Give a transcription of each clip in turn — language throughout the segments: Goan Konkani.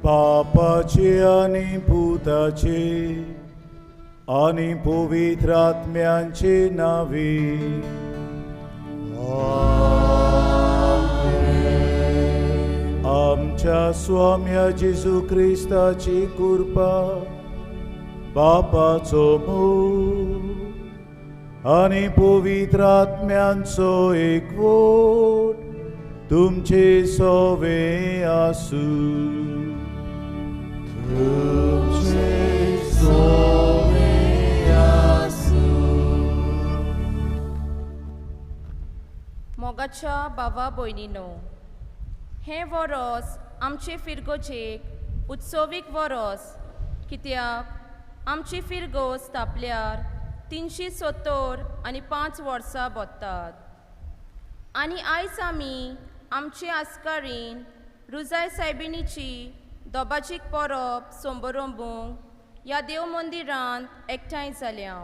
बापाचे आनी पुताचे आनी पवित्र आत्म्यांचे नांवे. आमच्या स्वाम्या जेजू क्रिस्ताची कृपा, बापाचो मोग आनी पवित्र आत्म्यांचो एकवट तुमचे सवे आसूं. मोगाच्या बाबा भयणीनो, हें वरोस आमचे फिरगोजेक उत्सवीक वरोस, कित्याक आमची फिरगोज स्थापल्यार 375 वर्सां भोत्तात. आनी आयज आमी आमचे आस्कारीन रुजाय सायबिणीची दोबाजीक परब सोंबरोंबूंक ह्या देव मंदिरांत एकठांय जाल्या.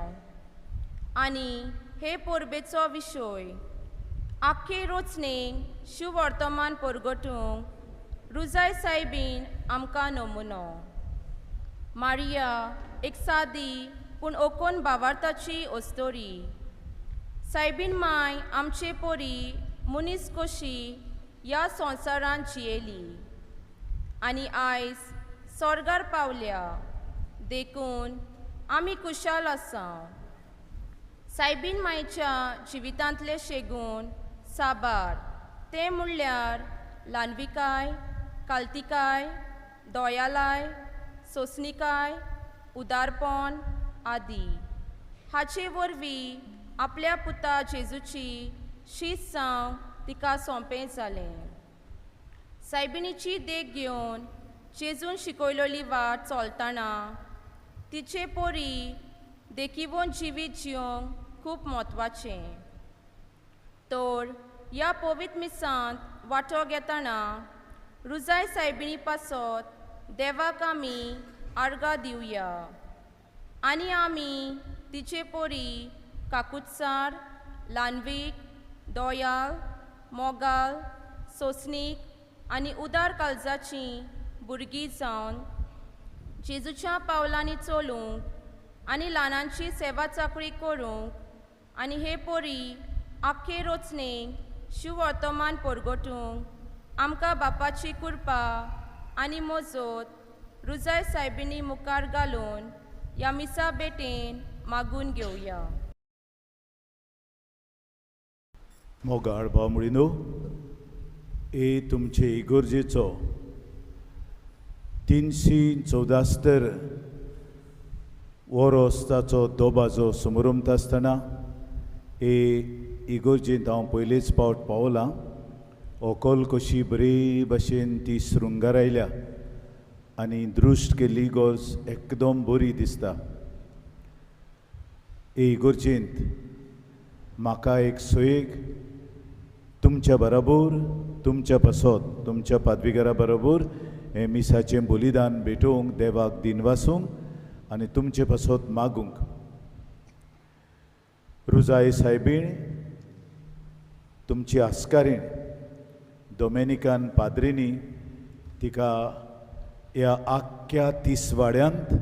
आनी हे परबेचो विशय आख्खे रोचणेक शिववर्तमान परगटूंक रुजाय सायबीन आमकां नमुनो. मारिया एक सादी पूण ओकोन बावार्थाची अस्तोरी. सायबीन माय आमचे पोरी मनीस कशी ह्या संवसारांत जियेली आनी आयज स्वर्गार पावल्या, देखून आमी खुशाल आसा. सायबीन मायच्या जिवितांतले शेगूण साबार, ते म्हणल्यार ल्हानविकाय, कालतिकाय, दोयालाय, सोंसणिकाय, उदारपण आदी. हाचे वरवीं आपल्या पुता जेजूची शीत जावंक तिका सोंपें जालें. सायबिणीची देख घेवन जेजून शिकयलेली वाट चलतना तिचे पोरी देखिवून जिवीत जिवंक खूब म्हत्वाचें. तर ह्या पवित्र मिसांत वांटो घेतना रुजाय सायबिणी पासत देवाक आमी आर्गां दिवया आनी आमी तिचे पोरी काकुत्सार, ल्हानवीक, दोयाल, मोगाल, सोंसणीक आनी उदार काळजाची भुरगीं जावन जेजूच्या पावलांनी चलूंक आनी ल्हानांची सेवा चाकरी करूंक आनी हे पोरी आख्खे रोचणेक शिववर्तमान परगटूंक आमकां बापाची कृपा आनी मजत रुजाय सायबिणी मुखार घालून ह्या मिसा भेटेन मागून घेवया. मोगाळ भाव म्हणिनो, ए तुमचे इगर्जेचो 374 वरोस ताचो दोबाजो समरमता आसतना ए इगर्जेंत हांव पयलेच फावट पावलां. व्हंकल कशी बरे भशेन ती शृंगारायल्या आनी दृश्ट केल्ली इगर्ज एकदम बरी दिसता. हे इगर्जेंत म्हाका एक सोयेक तुमच्या बरोबर, तुमच्या पासत, तुमच्या पादविगारा बरोबर हें मिसाचें बलिदान भेटोवंक, देवाक दिनवासूंक आनी तुमचे पासत मागूंक. रुजाय सायबीण तुमची आस्कारीण डोमेनिकान पाद्रिनी तिका ह्या आख्ख्या तिसवाड्यांत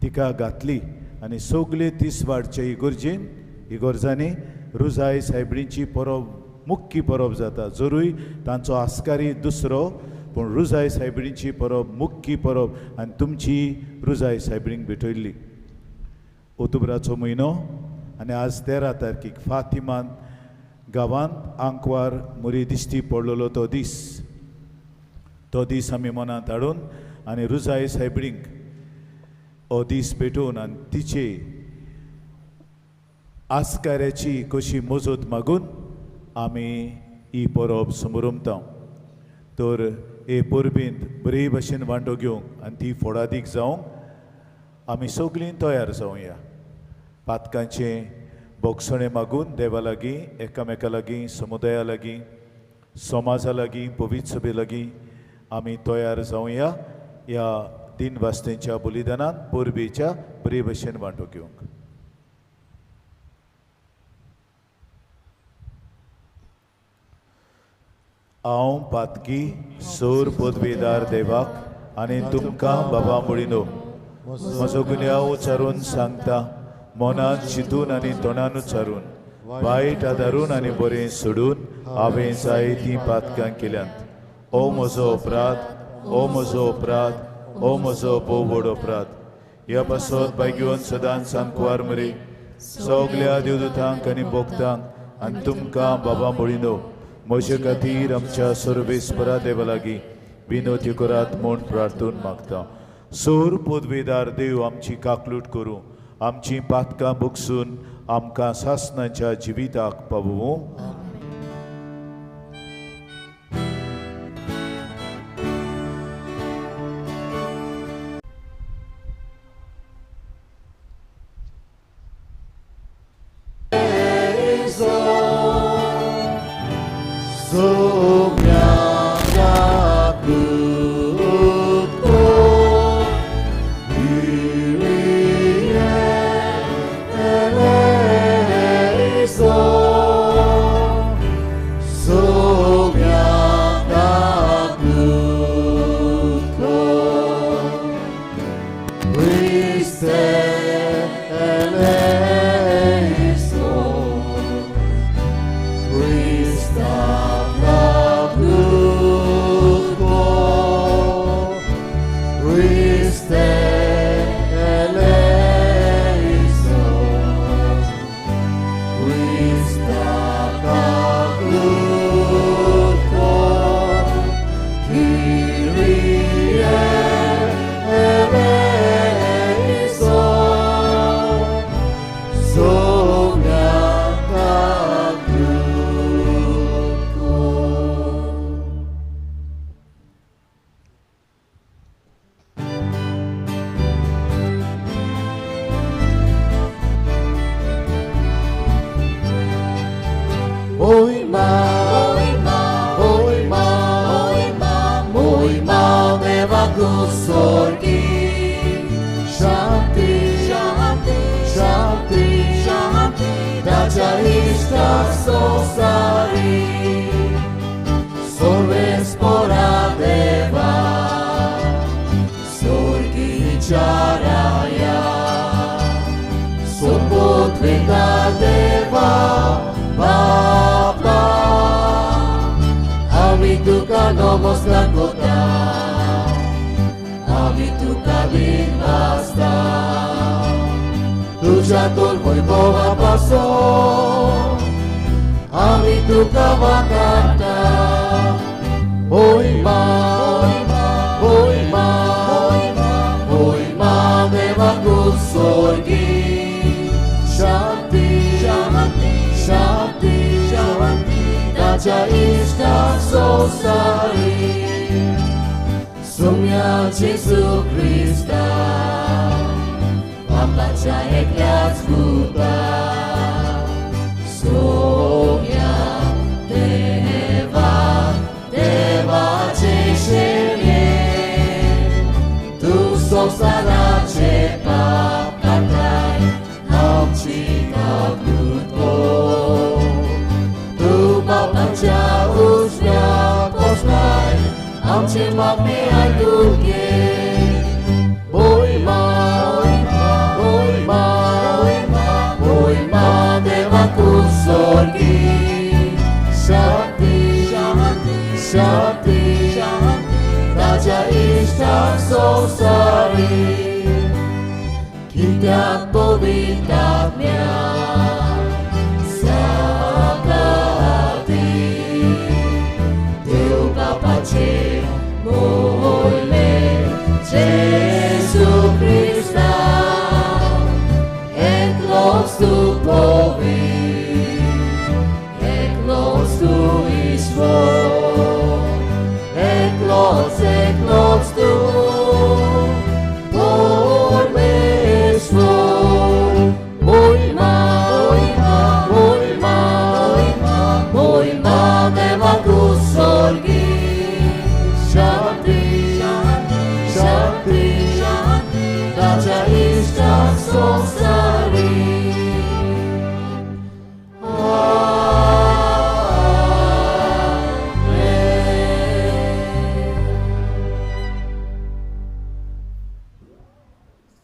तिका घातली आनी सगळे तिसवाडचे इगर्जेन इगर्जांनी रुजाय सायबिणीची परब मुख्य परब जाता. जरूय तांचो आस्कारी दुसरो, पूण रुजाय सायबिणीची परब मुख्य परब आनी तुमची रुजाय सायबिणीक भेटयल्ली. ओतुब्राचो म्हयनो आनी आज 13 तारखेक फातिमान गांवांत आंकवार मुरी दिश्टी पडलेलो तो दीस, तो दीस आमी मनांत हाडून आनी रुजाय सायबिणीक हो दीस भेटोवन आनी तिचे आस्काऱ्याची कशी मजत मागून आमी ही परब समरमता. तर हे परबेंत बरे भशेन वांटो घेवंक आनी ती फोडादीक जावंक आमी सगळीं तयार जावया. पातकांचें बोगसणें मागून देवा लागीं, एकामेका लागीं, समुदाया लागीं, समाजा लागीं, पवित्र सभे लागीं आमी तयार जावया ह्या दिन वास्तेंच्या बलिदानान परबेच्या बरे भशेन वांटो घेवंक. हांव पातकी सोर पदवेदार देवाक आनी तुमकां बाबा मुळिनो म्हजो गुन्यांव उच्चारून सांगता, मनान चिंतून आनी तोंडान उच्चारून, वायट आदारून आनी बरें सोडून हांवें जायतीं पातकां केल्यांत. ओ म्हजो अपराध, ओ म्हजो अपराध, ओ म्हजो भोव व्हड अपराध. ह्या पासत भाग्यवन सदांच सांकवार मरे सगल्या देवदूतांक आनी भक्तांक आनी तुमकां बाबा मुळिनो म्हजे खातीर आमच्या सर्वेस्परा देवा लागीं विनोती करात म्हूण प्रार्थून मागता. सोर पदवेदार देव आमची काकलूट करूं, आमची पातकां भोगसून आमकां सासणाच्या जिविताक पावोवं.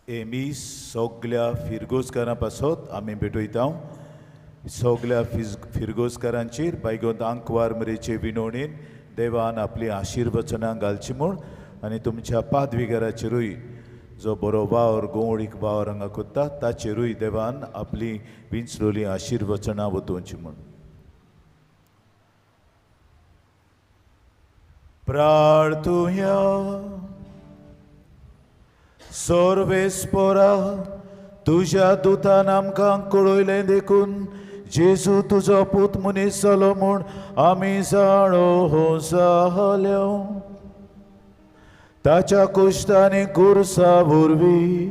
हे मीस सगल्या फिरगोजकारां पासत आमी भेटयता. सगल्या फिरगोजकारांचेर बायगोंत आंकवार मरेचे विनवणेन देवान आपली आशिर्वचनां घालची म्हूण आनी तुमच्या पादविगाराचेरूय जो बरो वावर गोवळीक वावर हांगा कोत्ता ताचेरूय देवान आपली विंचलोली आशिर्वचनां वतोवची म्हूण. प्रार्थुया. सर्वेस्पोरा तुज्या दुतान आमकां कळयलें देखून जेजू तुजो पूत मनीस जालो म्हूण आमी जाणो जाल्यो. ताच्या कुश्टांनी कुर्सा वरवीं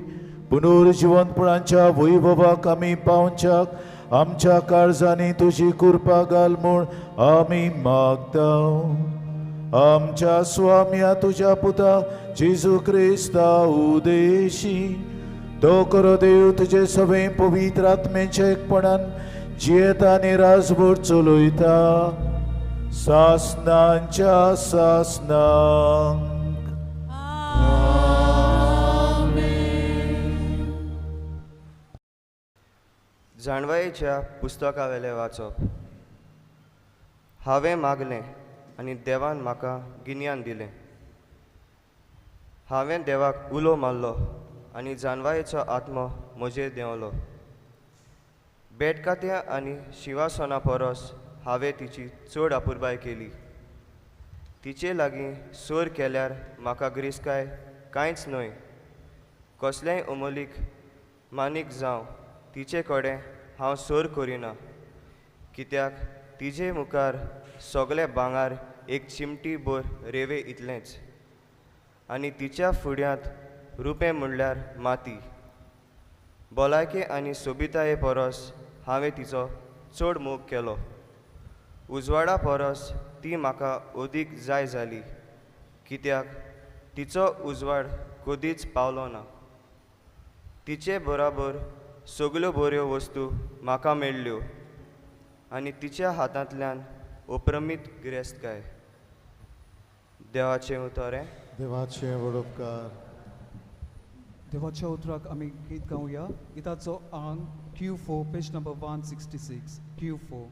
पुनर्जिवंतपणाच्या वैभवाक आमी पावच्याक आमच्या काळजांनी तुजी कृपा घाल म्हूण आमी मागता. आमच्या स्वाम्या तुज्या पुता जेजू क्रिस्ता उदेशी तो करो देव तुजे सगळे पवित्र आत्म्याच्या एकपणान जियेता आनी राजभर चलयता सासनांच्या सासनांक. जाणवायेच्या पुस्तकावेलें वाचप. हांवें मागलें आनी देवान म्हाका गिन्यान दिलें. हांवें देवाक उलो मारलो आनी जाणवायेचो आत्मो म्हजेर देंवलो. बेटकात्या आनी शिवासना परस हांवें तिची चड अपुरबाय केली. तिचे लागीं सोर केल्यार म्हाका ग्रिसकाय कांयच न्हय. कसलेंय अमोलीक मानीक जावं तिचे कडेन हांव सोर करिना, कित्याक तिजे मुखार सगळे भांगर एक चिमटी भर रेंवे इतलेंच आनी तिच्या फुड्यांत रुपें म्हणल्यार माती. भलायके आनी सोबिताये परस हांवें तिचो चड मोग केलो. उजवाडा परस ती म्हाका अदीक जाय जाली, कित्याक तिचो उजवाड कदीच पावलो ना. तिचे बराबर सगल्यो बऱ्यो वस्तू म्हाका मेळ्ळ्यो आनी तिच्या हातांतल्यान अप्रमीत गिरेस्तकाय. देवाचें उतर हें. देवाचें व्हड उपकार. देवाच्या उतराक आमी गीत गावया. गिताचो आंग Q4, page number 166, Q4.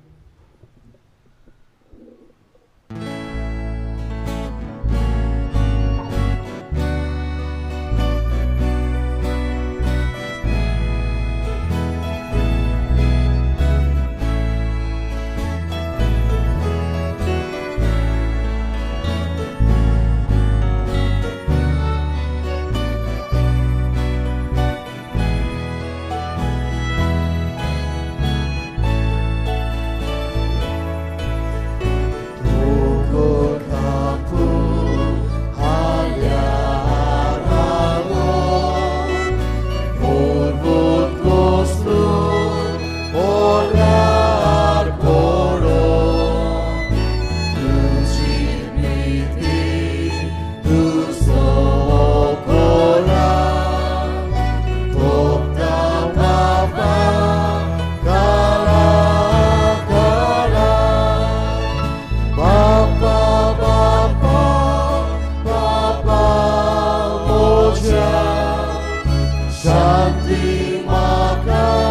Maka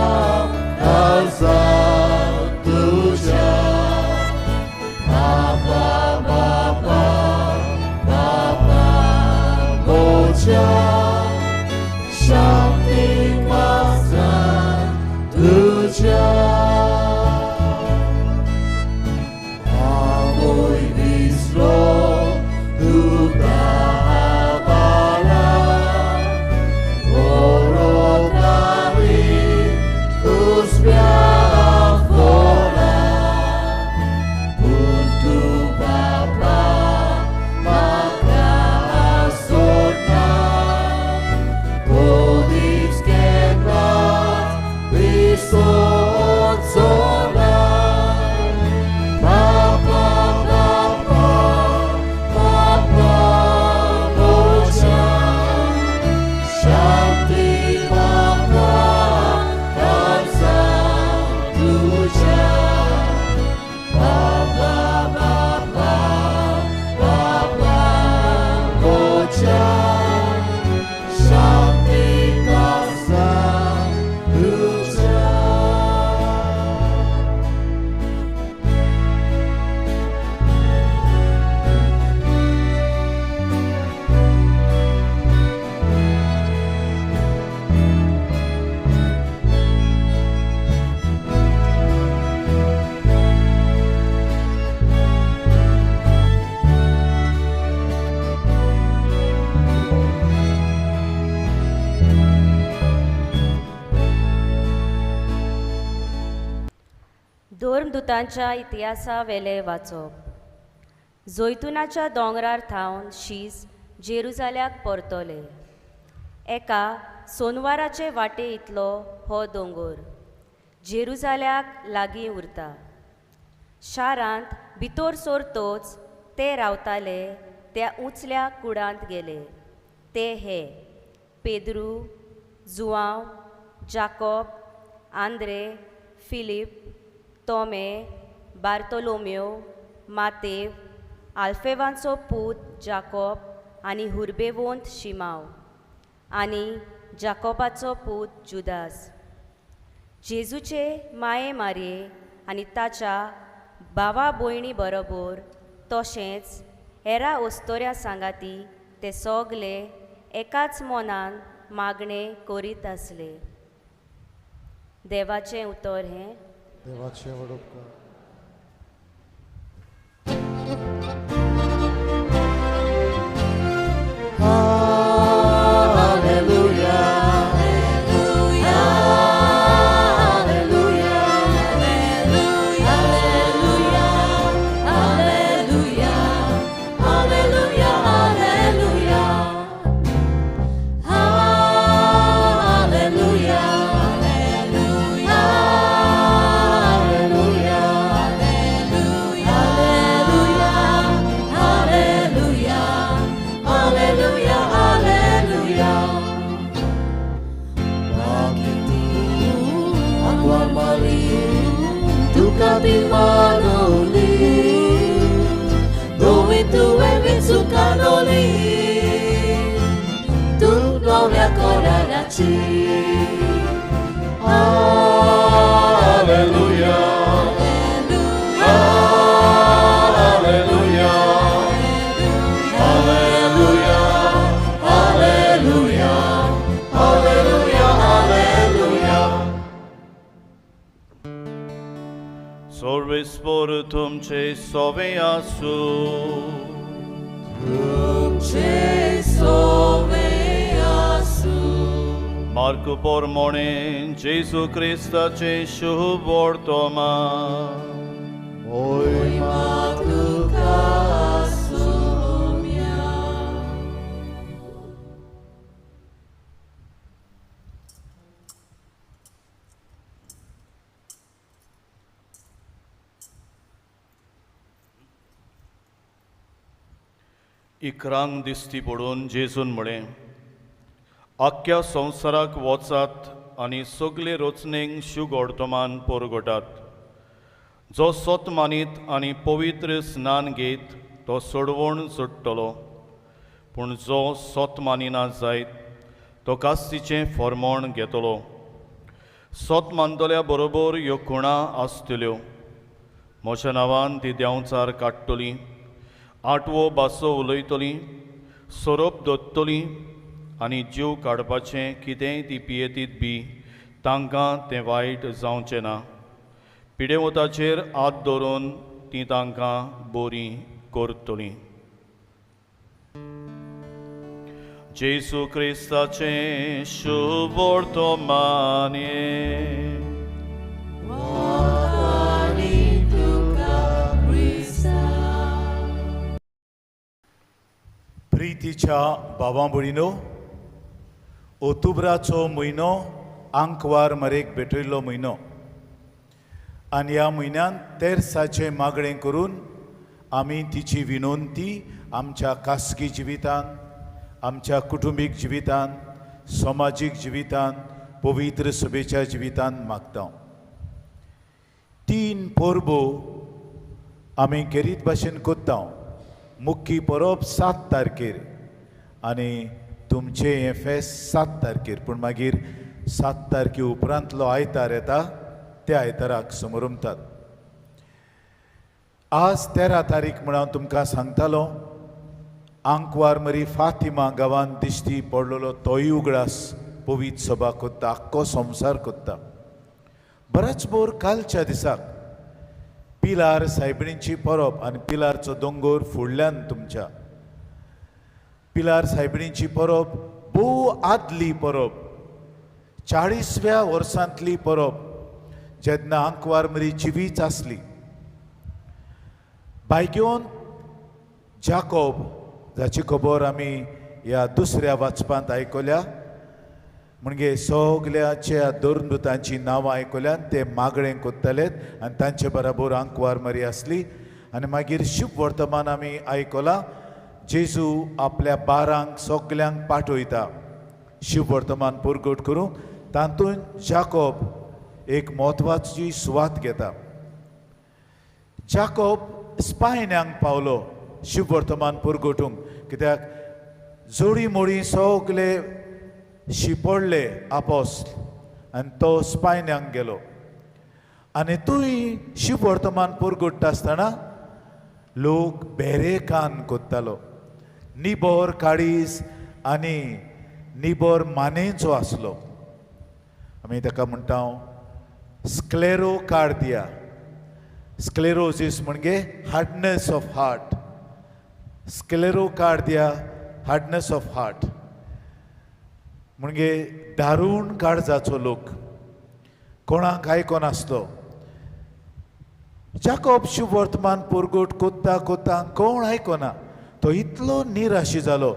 धर्मदुतांच्या इतिहासा वेले वाचप. जैतुनाच्या दोंगरार थावन शीस जेरुजाल्याक परतले. एका सोनवाराचे वाटे इतलो हो दोंगोर जेरुजाल्याक लागीं उरता. शारांत भितर सरतोच ते रावताले त्या उंचल्या कुडांत गेले. ते हे पेद्रू, जुआंव, जाकोब, आंद्रे, फिलीप, तोमे, बार्तोलोम्यो, मातेव, आल्फेवांचो पूत जाकोब आनी हुर्बेवंत शिमाव आनी जाकोबाचो पूत जुदास. जेजूचे माये मारये आनी ताच्या भावा भयणी बरोबर तशेंच हेरा ओस्तोऱ्या सांगाती ते सगले एकाच मनान मागणें करीत आसले. देवाचें उतर हें. देवाचें व्हड उपकार. सर्वेस्पोर तुमचे सोवे आसू. तुमचे सोवे आसू. मार्क पोरमोणे जेजू क्रिस्ताचे शुभ वर्तमान. मोहिमा तुका आसुया. इकरांक दिश्टी पडून जेजून म्हळें, आख्ख्या संवसाराक वचात आनी सगले रचनेक शुगोडतमान परगटात. जो सत मानीत आनी पवित्र स्नान घेत तो सोडवण जोडटलो, पूण जो सत मानिना जायत तो कास्तीचें फॉर्मोण घेतलो. सत मानतल्या बरोबर ह्यो खुणा आसतल्यो. म्हज्या नांवान ती देंवचार काडटली, आठवो भासो उलयतली, सोरोप दोत्तली आनी जीव काडपाचें कितेंय ती पियेतीत बी तांकां तें वायट जावचें ना. पिडेवताचेर हात दवरून ती तांकां बरी करतली. जेजू क्रिस्ताचें शुभ वर्तमान. प्रितीच्या भावां भयणीनो, ओतुब्राचो म्हयनो आंकवार मरेक भेटयल्लो म्हयनो आनी ह्या म्हयन्यांत तेर्साचें मागणें करून आमी तिची विनवंती आमच्या खासगी जिवितांत, आमच्या कुटुंबीक जिवितांत, समाजीक जिवितांत, पवित्र सभेच्या जिवितांत मागता. तीन परबो आमी खेरीत भाशेन करता. मुख्य परब 7 तारखेर आनी तुमचें हें फेस्त 7 तारखेर, पूण मागीर 7 तारखे उपरांतलो आयतार येता, त्या आयताराक समरमतात. आज 13 तारीख म्हूण हांव तुमकां सांगतालो, आंकवार मरी फातिमा गांवांत दिश्टी पडलेलो तोय उगडास पवित्र सभा करता, आख्खो संवसार करता. बराच बोर कालच्या दिसाक पिलार सायबिणीची परब आनी पिलारचो दोंगोर फुडल्यान तुमच्या पिलार सायबिणीची परब भोव आदली परब, 40व्या वर्सांतली परब, जेन्ना आंकवार मरी जिवीच आसली. बायग्योन जाकोब जाची खबर आमी ह्या दुसऱ्या वाचपांत आयकल्या, म्हणजे सगल्याच्या दोरदूतांची नांवां आयकल्यान ते मागणें कोत्ताले आनी तांचे बराबर आंकवार मरी आसली. आनी मागीर शुभ वर्तमान आमी आयकलां, जेजू आपल्या बारांक सगल्यांक पाठयता शुभ वर्तमान परगट करूंक. तातूंत जाकोब एक म्हत्वाची सुवात घेता. जाकोब स्पायन्यांक पावलो शुभ वर्तमान परगटूंक, कित्याक जोडी मोडी सगले शिपडले आपोस्ल आनी तो स्पायन्यांक गेलो. आनी तूंय शुभ वर्तमान परगट्टा आसतना लोक बेरे कान कोत्तालो, निबोर काळीज आनी निबोर मानेचो आसलो. आमी ताका म्हणटा स्क्लेरोकार्दिया. स्क्लेरोजीस म्हणजे hardness of heart. Sclerocardia hardness of heart म्हणजे दारूण काळजाचो लोक, कोणाक आयकोन आसलो. जाकोब शुभ वर्तमान परगट कोत्ता कोत्ता कोण आयकोना, तो इतलो निराशी जालो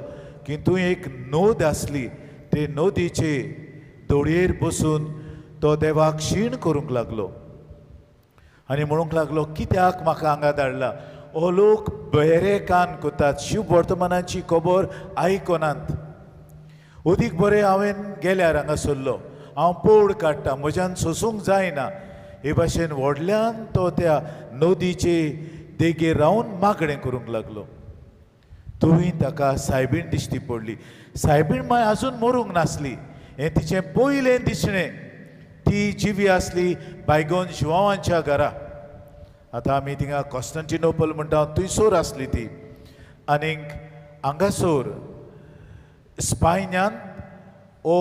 की तूं एक नोद आसली, ते नदीचे दोळयेर बसून तो देवाक शीण करूंक लागलो आनी म्हणूंक लागलो, कित्याक म्हाका हांगा धाडला? हो लोक बरे कान कोतात, शुभ वर्तमानाची खबर आयकोनात. अदीक बरें हांवें गेल्यार हांगा सरलो, हांव पोड काडटा, म्हज्यान सोसूंक जायना. हे भाशेन व्हडल्यान तो त्या नदीचे देगेर रावन मागणें करूंक लागलो. तुवें ताका सायबीण दिश्टी पडली. सायबीण माय आजून मरूंक नासली, हें तिचें पयलें दिसणें. ती जिवी आसली बायगोन जुवांच्या घरा. आतां आमी थिंगा कॉन्स्टंटिनोपल म्हणटा थंयसर आसली ती. आनीक हांगासर स्पायन्यांत ओ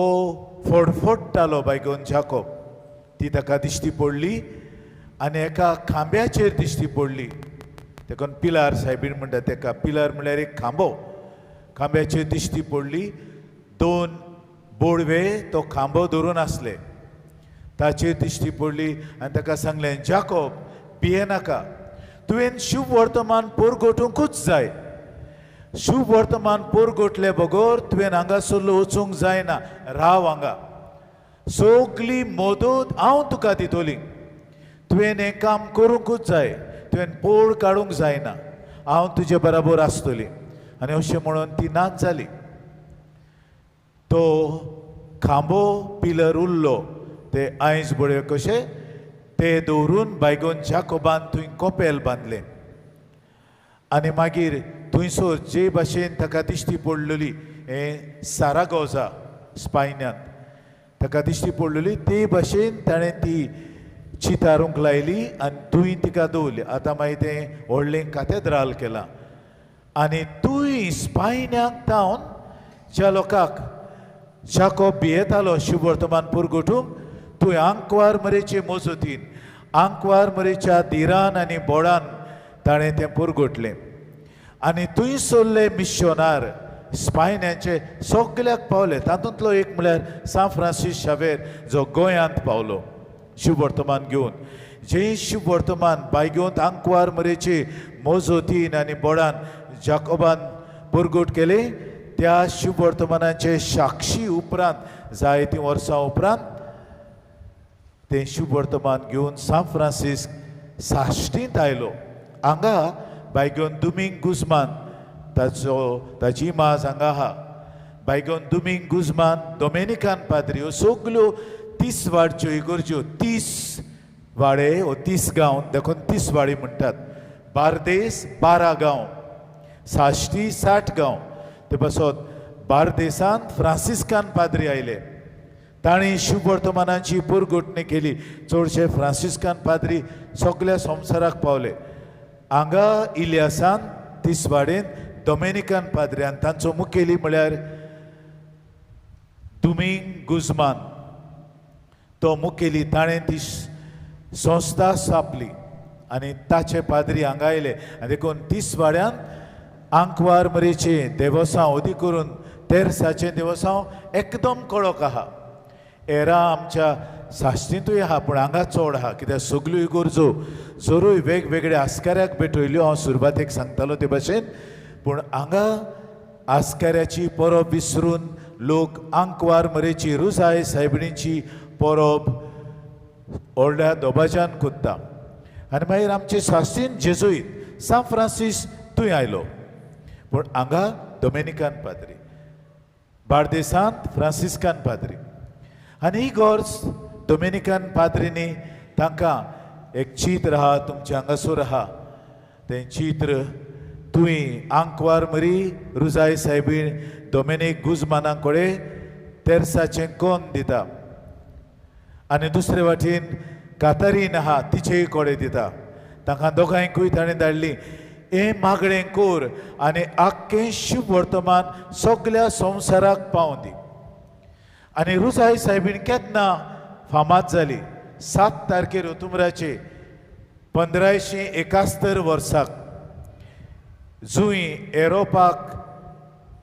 फडफडटालो बायगोन जाकोब. ती ताका दिश्टी पडली आनी एका खांब्याचेर दिश्टी पडली. तेका पिलार सायबीण म्हणटा तेका. पिलार म्हणल्यार एक खांबो. खांब्याचेर दिश्टी पडली. दोन बोडवे तो खांबो धरून आसले, ताचेर दिश्टी पडली आनी ताका सांगलें, जाकोब भियेनाका, तुवें शुभ वर्तमान परगटूंकूच जाय. शुभ वर्तमान परगटले बगर तुवें हांगासरलो वचूंक जायना. राव हांगा, सगली मदत हांव तुका दितली. तुवें हें काम करूंकूच जाय, तुवें पोड काडूंक जायना, हांव तुजे बराबर आसतली. आनी अशें म्हणून ती नाच जाली. तो खांबो पिलर उरलो, ते आयज बळयो कशे ते दवरून बायगोन जाकोबान थंय कोपेल बांदलें. आनी मागीर थंयसर जे भाशेन ताका दिश्टी पडलेली हें सारागोजा स्पायन्यांत ताका दिश्टी पडलेली ते भाशेन ताणें ती चितारूंक लायली आनी तुंय तिका दवरली. आतां मागीर तें व्हडलें कातेद्राल केलां. आनी तूंय स्पायन्याक तावन ज्या लोकांक जाकोब भियेतालो शुभ वर्तमान परगटूंक, तूं आंकवार मरेचे मजतीन, आंकवार मरेच्या धिरान आनी बोडान ताणें तें परगटलें. आनी थंय सरले मिशनार स्पायन्याचे सगल्याक पावले. तातूंतलो एक म्हळ्यार सांत फ्रांसीस शावेर जो गोंयांत पावलो शुभ वर्तमान घेवन. जे शुभ वर्तमान बायगोंत आंकवार मरेचे मजतीन आनी बोडान जाकोबान परगट केले, त्या शुभ वर्तमानाचे साक्षी उपरांत जायतीं वर्सां उपरांत तें शुभ वर्तमान घेवन सांत फ्रांसीस साश्टींत आयलो. हांगा बायगोन दुमींग गुजमान ताचो ताची इमाज हांगा आहा. बायगोन दुमींग गुजमान डोमेनिकान पाद्री. ह्यो सगल्यो 30 वाडच्यो इगोर्ज्यो, 30 वाडे वो 30 गांव, देखून 30 वाडी म्हणटात. बार्देस 12 गांव, साश्टी 60 गांव. ते पासत बार्देसांत फ्रांसिस्कान पाद्री आयले, तांणी शुभ वर्तमानाची पुरगुटणी केली. चडशे फ्रांसिस्कान पाद्री सगल्या संवसाराक पावले. हांगा इलियासान तिसवाडेन डोमेनिकन पाद्री आनी तांचो मुखेली म्हळ्यार दुमींग गुजमान. तो मुखेली, ताणें ती संस्था स्थापली आनी ताचे पाद्री हांगा आयले. आनी देखून तिसवाड्यांत आंकवार मरेचें देवसांव अदी करून तेरसाचें देवसांव एकदम कडक आहा. एरा आमच्या साश्टींतूय आहा, पूण हांगा चड आहा, कित्याक सगल्यो इगर्जो जरूय वेगवेगळ्या आस्काऱ्याक भेटयल्यो, हांव सुरवातेक सांगतालो ते भाशेन, पूण हांगा आस्काऱ्याची परब विसरून लोक आंकवार मरेची रुजाय सायबिणीची परब व्हडल्या दबाज्यान कोत्ता. आनी मागीर आमचे साश्टीन जेजुईत सांत फ्रांसीस थंय आयलो, पूण हांगा डोमेनिकान पाद्री, बार्देसांत फ्रांसिस्कान पाद्री. आनी ही गरज डोमेनिकान पाद्रींनी तांकां एक चित्र आहा, तुमचें हांगासर आहा तें चित्र, तुवें आंकवार मरी रुजाय सायबीण डोमेनीक गुजमाना कडेन तेर्साचें कोन दिता, आनी दुसरे वाटेन कातारीन आहा तिचेय कडेन दिता. तांकां दोगांयकूय ताणें धाडली, हें मागणें कोर आनी आख्खें शुभ वर्तमान सगल्या संवसाराक पावूं दी. आनी रुजाय सायबीण केन्ना फामाद जाली? 7 तारखेर ओतुमराचे 1571 वर्साक जुंय एरोपाक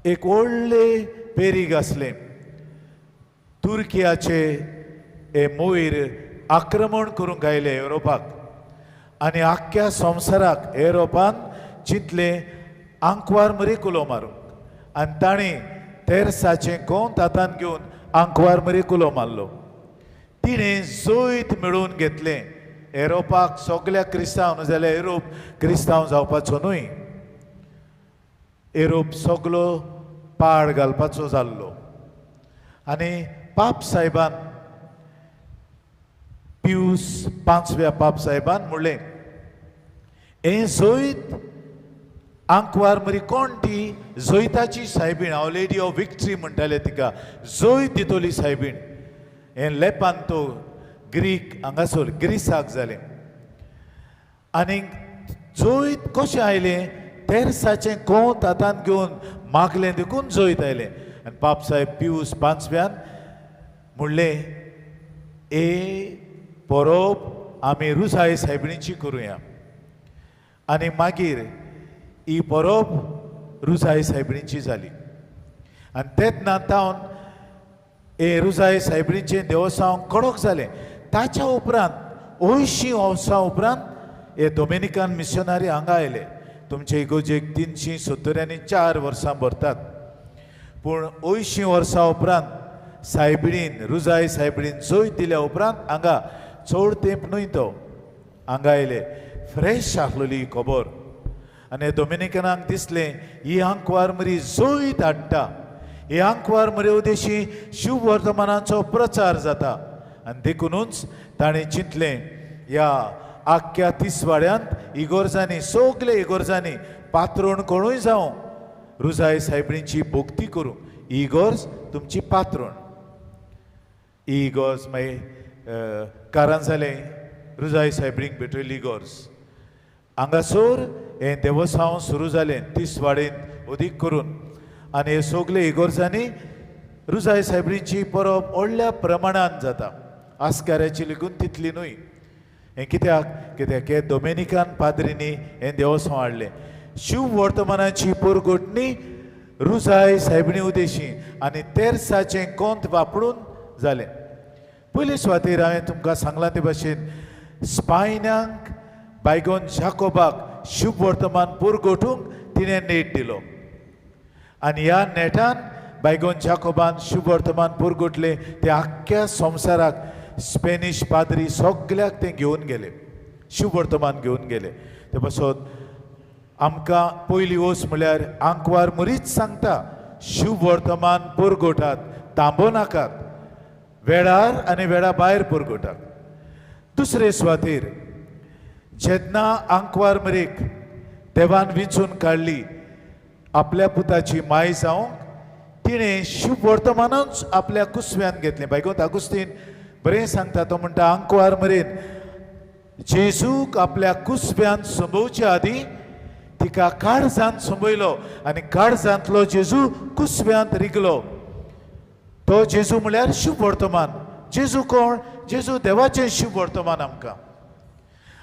एक व्हडलें पेरीग आसलें. तुर्कियाचे हे मोयर आक्रमण करूंक आयले युरोपाक आनी आख्ख्या संवसाराक युरोपान चिंतलें आंकवार मरी कुलो मारूंक, आनी ताणें तेर्साचें कोंत हातान घेवन आंकवार मरी कुलो मारलो. तिणें जैत मेळोवन घेतलें. युरोपाक सगल्या क्रिस्तांव न्हू जाल्यार युरोप क्रिस्तांव जावपाचो न्हय, युरोप सगलो पाड घालपाचो जाल्लो. आनी पाप साहेबान पियूस 5व्या पाप साहेबान म्हणलें, हें जैत आंकवार मरी कोण ती जैताची सायबीण, हांव लेडी ऑफ विक्ट्री म्हणटाले तिका, जैत दितली सायबीण. हें लेपान तो ग्रीक हांगासर ग्रिसाक जालें. आनी जैत कशें आयलें? तेर्साचें कोंत हातान घेवन मागलें देखून जैत आयलें. आनी पाप साहेब पियूस 5व्यान म्हणलें, ए परब आमी रुजाय सायबिणीची करुया. आनी मागीर ही परब रुजाय सायबिणीची जाली. आनी तेन्ना तावन हे रुजाय सायबिणीचें देवसांव कडक जालें. ताच्या उपरांत 80 वर्सां उपरांत हे डोमिनिकन मिशनरी हांगा आयले. तुमचे इगोर्जेक 374 वर्सां भरतात, पूण 80 वर्सां उपरांत सायबिणीन रुजाय सायबिणीन जैत दिल्या उपरांत हांगा चड तेंप न्हय तो हांगा आयले. फ्रेश आसलेली ही खबर. आनी डोमिनिकनाक दिसलें ही आंकवार मरी जैत हाडटा, ही आंकवार मरे उदेशी शुभ वर्तमानाचो प्रचार जाता. आनी देखुनूच ताणें चिंतलें ह्या आख्ख्या तिसवाड्यांत इगोर्जांनी सगले इगोर्जांनी पात्रोण कोणूय जावं रुजाय सायबिणीची भक्ती करूं. इगोर्ज तुमची पात्रोण. इगोर्ज मागीर कारण जालें रुजाय सायबिणीक भेटयली इगोर्ज. हांगासर हें देवसांव सुरू जालें तिसवाडींत अदीक करून. आनी हे सगले इगोर्जांनी रुजाय सायबिणीची परब व्हडल्या प्रमाणान जाता, आस्काऱ्याची लेगून तितली न्हय. हें कित्याक? कित्याक हे डोमिनिकान पाद्रींनी हें देवसांव हाडलें. शिव वर्तमानाची पोरगोटणी रुजाय सायबिणी उदेशी आनी तेर्साचें कोंत वापरून जालें. पयले सुवातेर हांवें तुमकां सांगलां ते भाशेन स्पायन्यांक बायगोन जाकोबाक शुभ वर्तमान पुरगोटूंक तिणें नेट दिलो. आनी ह्या नेटान बायगोन जाकोबान शुभ वर्तमान पुरगोटलें. ते आख्ख्या संवसाराक स्पेनीश पाद्री सगल्याक ते घेवन गेले, शुभ वर्तमान घेवन गेले. ते पासत आमकां पयली वस्त म्हळ्यार आंकवार मरीच सांगता शुभ वर्तमान पुरगोटात, तांबो नाकात, वेळार आनी वेळा भायर पुरगोटात. दुसरे सुवातेर जेन्ना आंकवार मरीक देवान विंचून काडली आपल्या पुताची माय जावंक, तिणें शुभ वर्तमानूच आपल्या कुसव्यान घेतलें. बायगोंत आगुस्तीन बरें सांगता, तो म्हणटा आंकवार मरेन जेजूक आपल्या कुसव्यान संबोवचे आदीं तिका काळजांत संबयलो आनी काळजांतलो जेजू कुसव्यांत रिगलो. तो जेजू म्हळ्यार शुभ वर्तमान. जेजू कोण? जेजू देवाचें शुभ वर्तमान आमकां.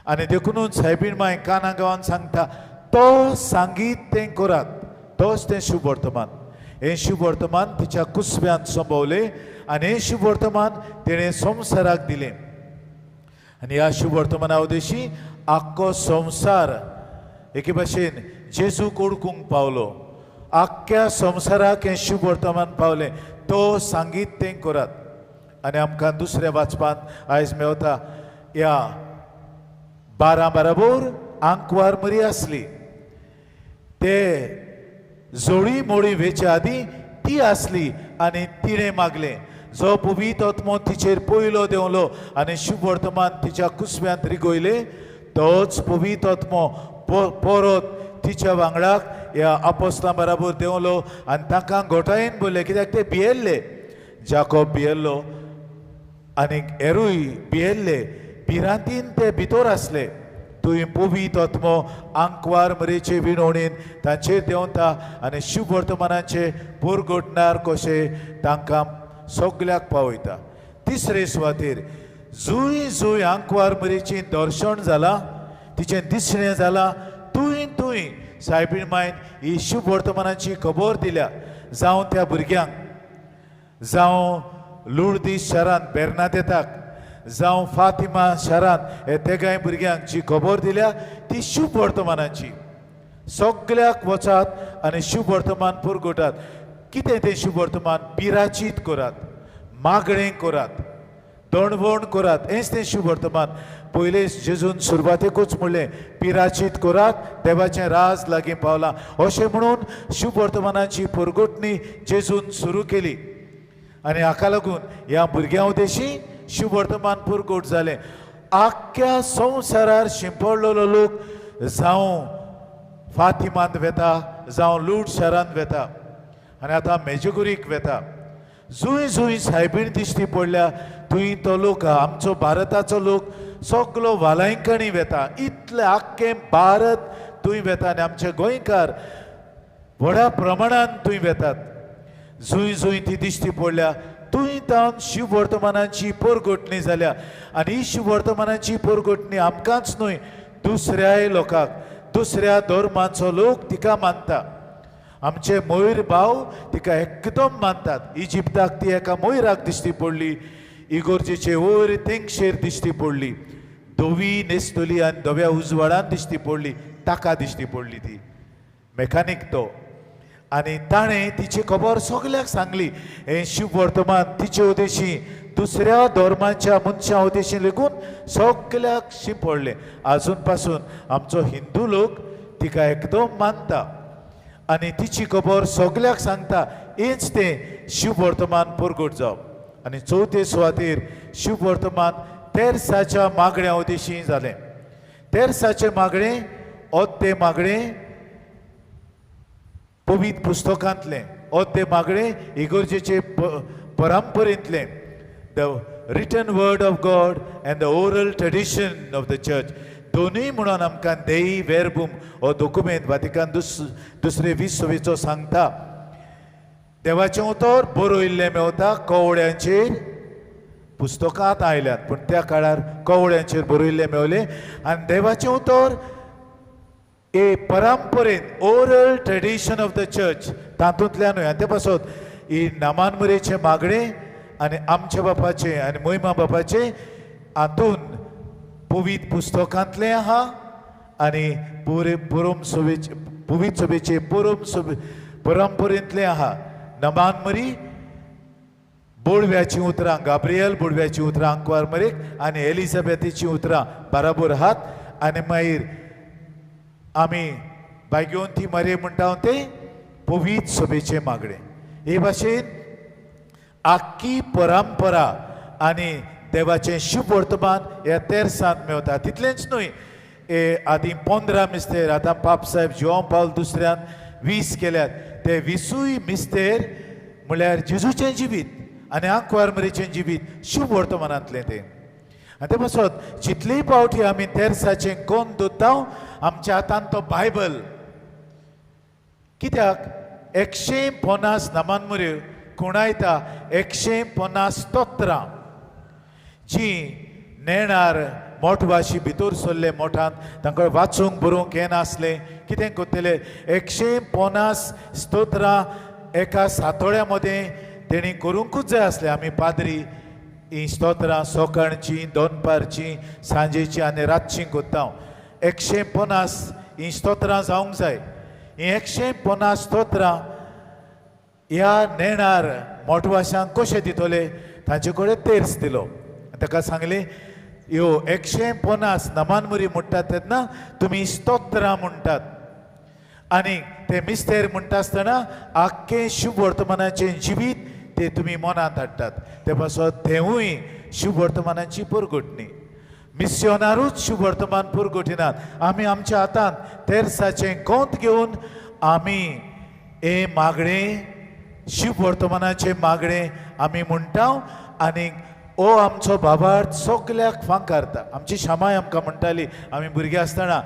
आनी देखुनूच सायबीण माय काना गांवान सांगता तो सांगीत तें करात, तोच तें शुभ वर्तमान. हें शुभ वर्तमान तिच्या कुसव्यांत संभवलें आनी हें शुभवर्तमान तेणें संवसाराक दिलें. आनी ह्या शुभवर्तमाना उद्देशी आख्खो संवसार एके भाशेन जेजूक ओळखूंक पावलो. आख्ख्या संवसाराक हें शुभवर्तमान पावलें. तो सांगीत तें करात. आनी आमकां दुसऱ्या वाचपांत आयज मेवता ह्या 12 बराबर आंकवार मरी आसली. ते जोडी मोडी वेच्या आदीं ती आसली आनी तिणें मागलें. जो पवित्र आत्मो तिचेर पयलो देंवलो आनी शुभवर्तमान तिच्या कुसव्यांत रिगयलें तोच पवित्र आत्मो परत तिच्या वांगडाक ह्या आपोस्तां बराबर देंवलो आनी तांकां गोठायेन बोल्ले, कित्याक ते भियेल्ले. जाकोब भियेल्लो आनी हेरूय भियेल्ले. भिरांतीन ते भितर आसले. तुवें पवित्र आत्मो आंकवार मरेचे विणवणीन तांचेर देंवता आनी शुभवर्तमानाचे पुरगोटणार कशें तांकां सगल्याक पावयता. तिसरे सुवातेर जूय जूय आंकवार मरेचें दर्शन जालां, तिचें दिसणें जालां, तुंय तुंय सायबीण मायन ही शुभवर्तमानाची खबर दिल्या. जावं त्या भुरग्यांक, जावं लुर्दी शारांत बेर्नादेताक, जावं फातिमा शारांत हे तेगाय भुरग्यांक जी खबर दिल्या ती शुभवर्तमानाची. सगल्याक वचात आनी शुभवर्तमान पुरगोटात. कितें तें शुभवर्तमान? पिराचीत करात, मागणें करात, दणवण करात, हेंच तें शुभवर्तमान. पयलें जेजून सुरवातेकूच म्हणलें पिराचीत करात, देवाचें राज लागीं पावलां. अशें म्हणून शुभवर्तमानाची पुरगोटणी जेजून सुरू केली आनी हाका लागून ह्या भुरग्यां उद्देशी शुभवर्तमान पुरगोट जालें. आख्ख्या संवसारार शिंपडलेलो लोक जावं फातिमांत वेता, जावं लूट शारांत वेता आनी आतां मेजुगुरीक वेता. जूय जूय सायबीण दिश्टी पडल्या थंय तो लोक, आमचो भारताचो लोक सगलो वालांकणी वेता. इतलें आख्खें भारत थंय वेता आनी आमचे गोंयकार व्हडा प्रमाणान थंय वेतात. जूय जूय ती दिश्टी पडल्या थंय तावन शिववर्तमानाची पोरगोटणी जाल्या. आनी ही शिववर्तमानाची पोरगोटणी आमकांच न्हय, दुसऱ्याय लोकांक, दुसऱ्या धर्माचो लोक तिका मानता. आमचे मयूर भाव तिका एकदम मानतात. इजिप्ताक ती एका मयुराक दिश्टी पडली, इगोर्जेचे वयर तेंगशेर दिश्टी पडली, धवी न्हेसतली आनी धव्या उजवाडान दिश्टी पडली, ताका दिश्टी पडली ती. मेकानीक तो, आनी ताणें तिची खबर सगल्याक सांगली. हें शिववर्तमान तिचे उद्देशी दुसऱ्या धर्माच्या मनशां उद्देशी लेगून सगल्याक शिंपडलें. आजून पासून आमचो हिंदू लोक तिका एकदम मानता आनी तिची खबर सगल्याक सांगता. हेंच तें शिववर्तमान परगट जावप. आनी चवथे सुवातेर शिववर्तमान तेरसाच्या मागण्या उद्देशी जालें. तेरसाचें मागणें ओत्तें मागणें पवित्र पुस्तकांतलें, ओत्तें मागणें इगोर्जेचे परंपरेंतलें, the written word of God and the oral tradition of the church दोनूय म्हणून आमकां देई वेरबूम हो दोकुमेंत वातिकान दुसरे 20 सवेचो सांगता. देवाचें उतर बरयल्लें मेवता कवळ्यांचेर, पुस्तकांत आयल्यात पूण त्या काळार कवळ्यांचेर बरयल्लें मेवलें. आनी देवाचें उतर ए परंपरेन oral tradition of the church तातूंतल्यानूय. आनी ते पासत ही नामानमुरेचें मागणें आनी आमच्या बापाचें आनी मोहिमा बापाचें हातून पवित्र पुस्तकांतलें आहा आनी पुरे पुरम सभेचे पवित्र सभेचे पुरम सभे परंपरेंतलें आहा. नमानमरी बोडव्याचीं उतरां, गाब्रियल बोडव्याचीं उतरां आंकवार मरेक आनी एलिझाबेथीचीं उतरां बराबर आहात. आनी मागीर आमी बायगेवंती मरे म्हणटा तें पवित्र सभेचें मागणें. हे भाशेन आख्खी परंपरा आनी देवाचें शुभ वर्तमान ह्या तेरसांत मेवता. तितलेंच न्हय, हे आदीं 15 मिस्तेर, आतां पाप साहेब जुवांव पावल दुसऱ्यान 20 केल्यात. ते 20ूय मिस्तेर म्हळ्यार जेजूचें जिवीत आनी आंकवार मरेचें जिवीत शुभ वर्तमानांतलें तें. आनी ते पासत जितलेय पावटी आमी तेरसाचें कोण दोता आमच्या हातान तो बायबल, कित्याक 150 नमानमुऱ्यो खुणायता 150 स्तोत्रां जी नेणार मोठवाशी भितर सरले मोठांत, तांकां वाचूंक बरोवंक येनासलें, कितें करतले? 150 स्तोत्रां एका सातोळ्या मदें तेणी करूंकूच जाय आसलें. आमी पाद्री ही स्तोत्रां सकाळचीं, दनपारचीं, सांजेचीं आनी रातचीं कोत्ता. 150 ही स्तोत्रां जावंक जाय. ही 150 स्तोत्रां ह्या नेणार मोटवाशांक कशें दितले? तांचे कडेन तेर्स दिलो. ताका सांगलें ह्यो 150 नमानमुरी म्हणटात तेन्ना तुमी स्तोत्रां म्हणटात आनी ते मिस्तेर म्हणटा आसतना आख्खें शुभ वर्तमानाचें जिवीत ते तुमी मनांत हाडटात. ते पासत तेवूय शुभ वर्तमानाची पुरगुटणी. मिस्योनारूच शुभ वर्तमान पुरगुटिनात. आमी आमच्या हातांत तेर्साचें कोंत घेवन आमी हें मागणें शुभ वर्तमानाचें मागणें आमी म्हणटा आनी ओ आमचो बाबार्थ सगल्याक फांकारता. आमची शामाय आमकां म्हणटाली आमी भुरगीं आसतना,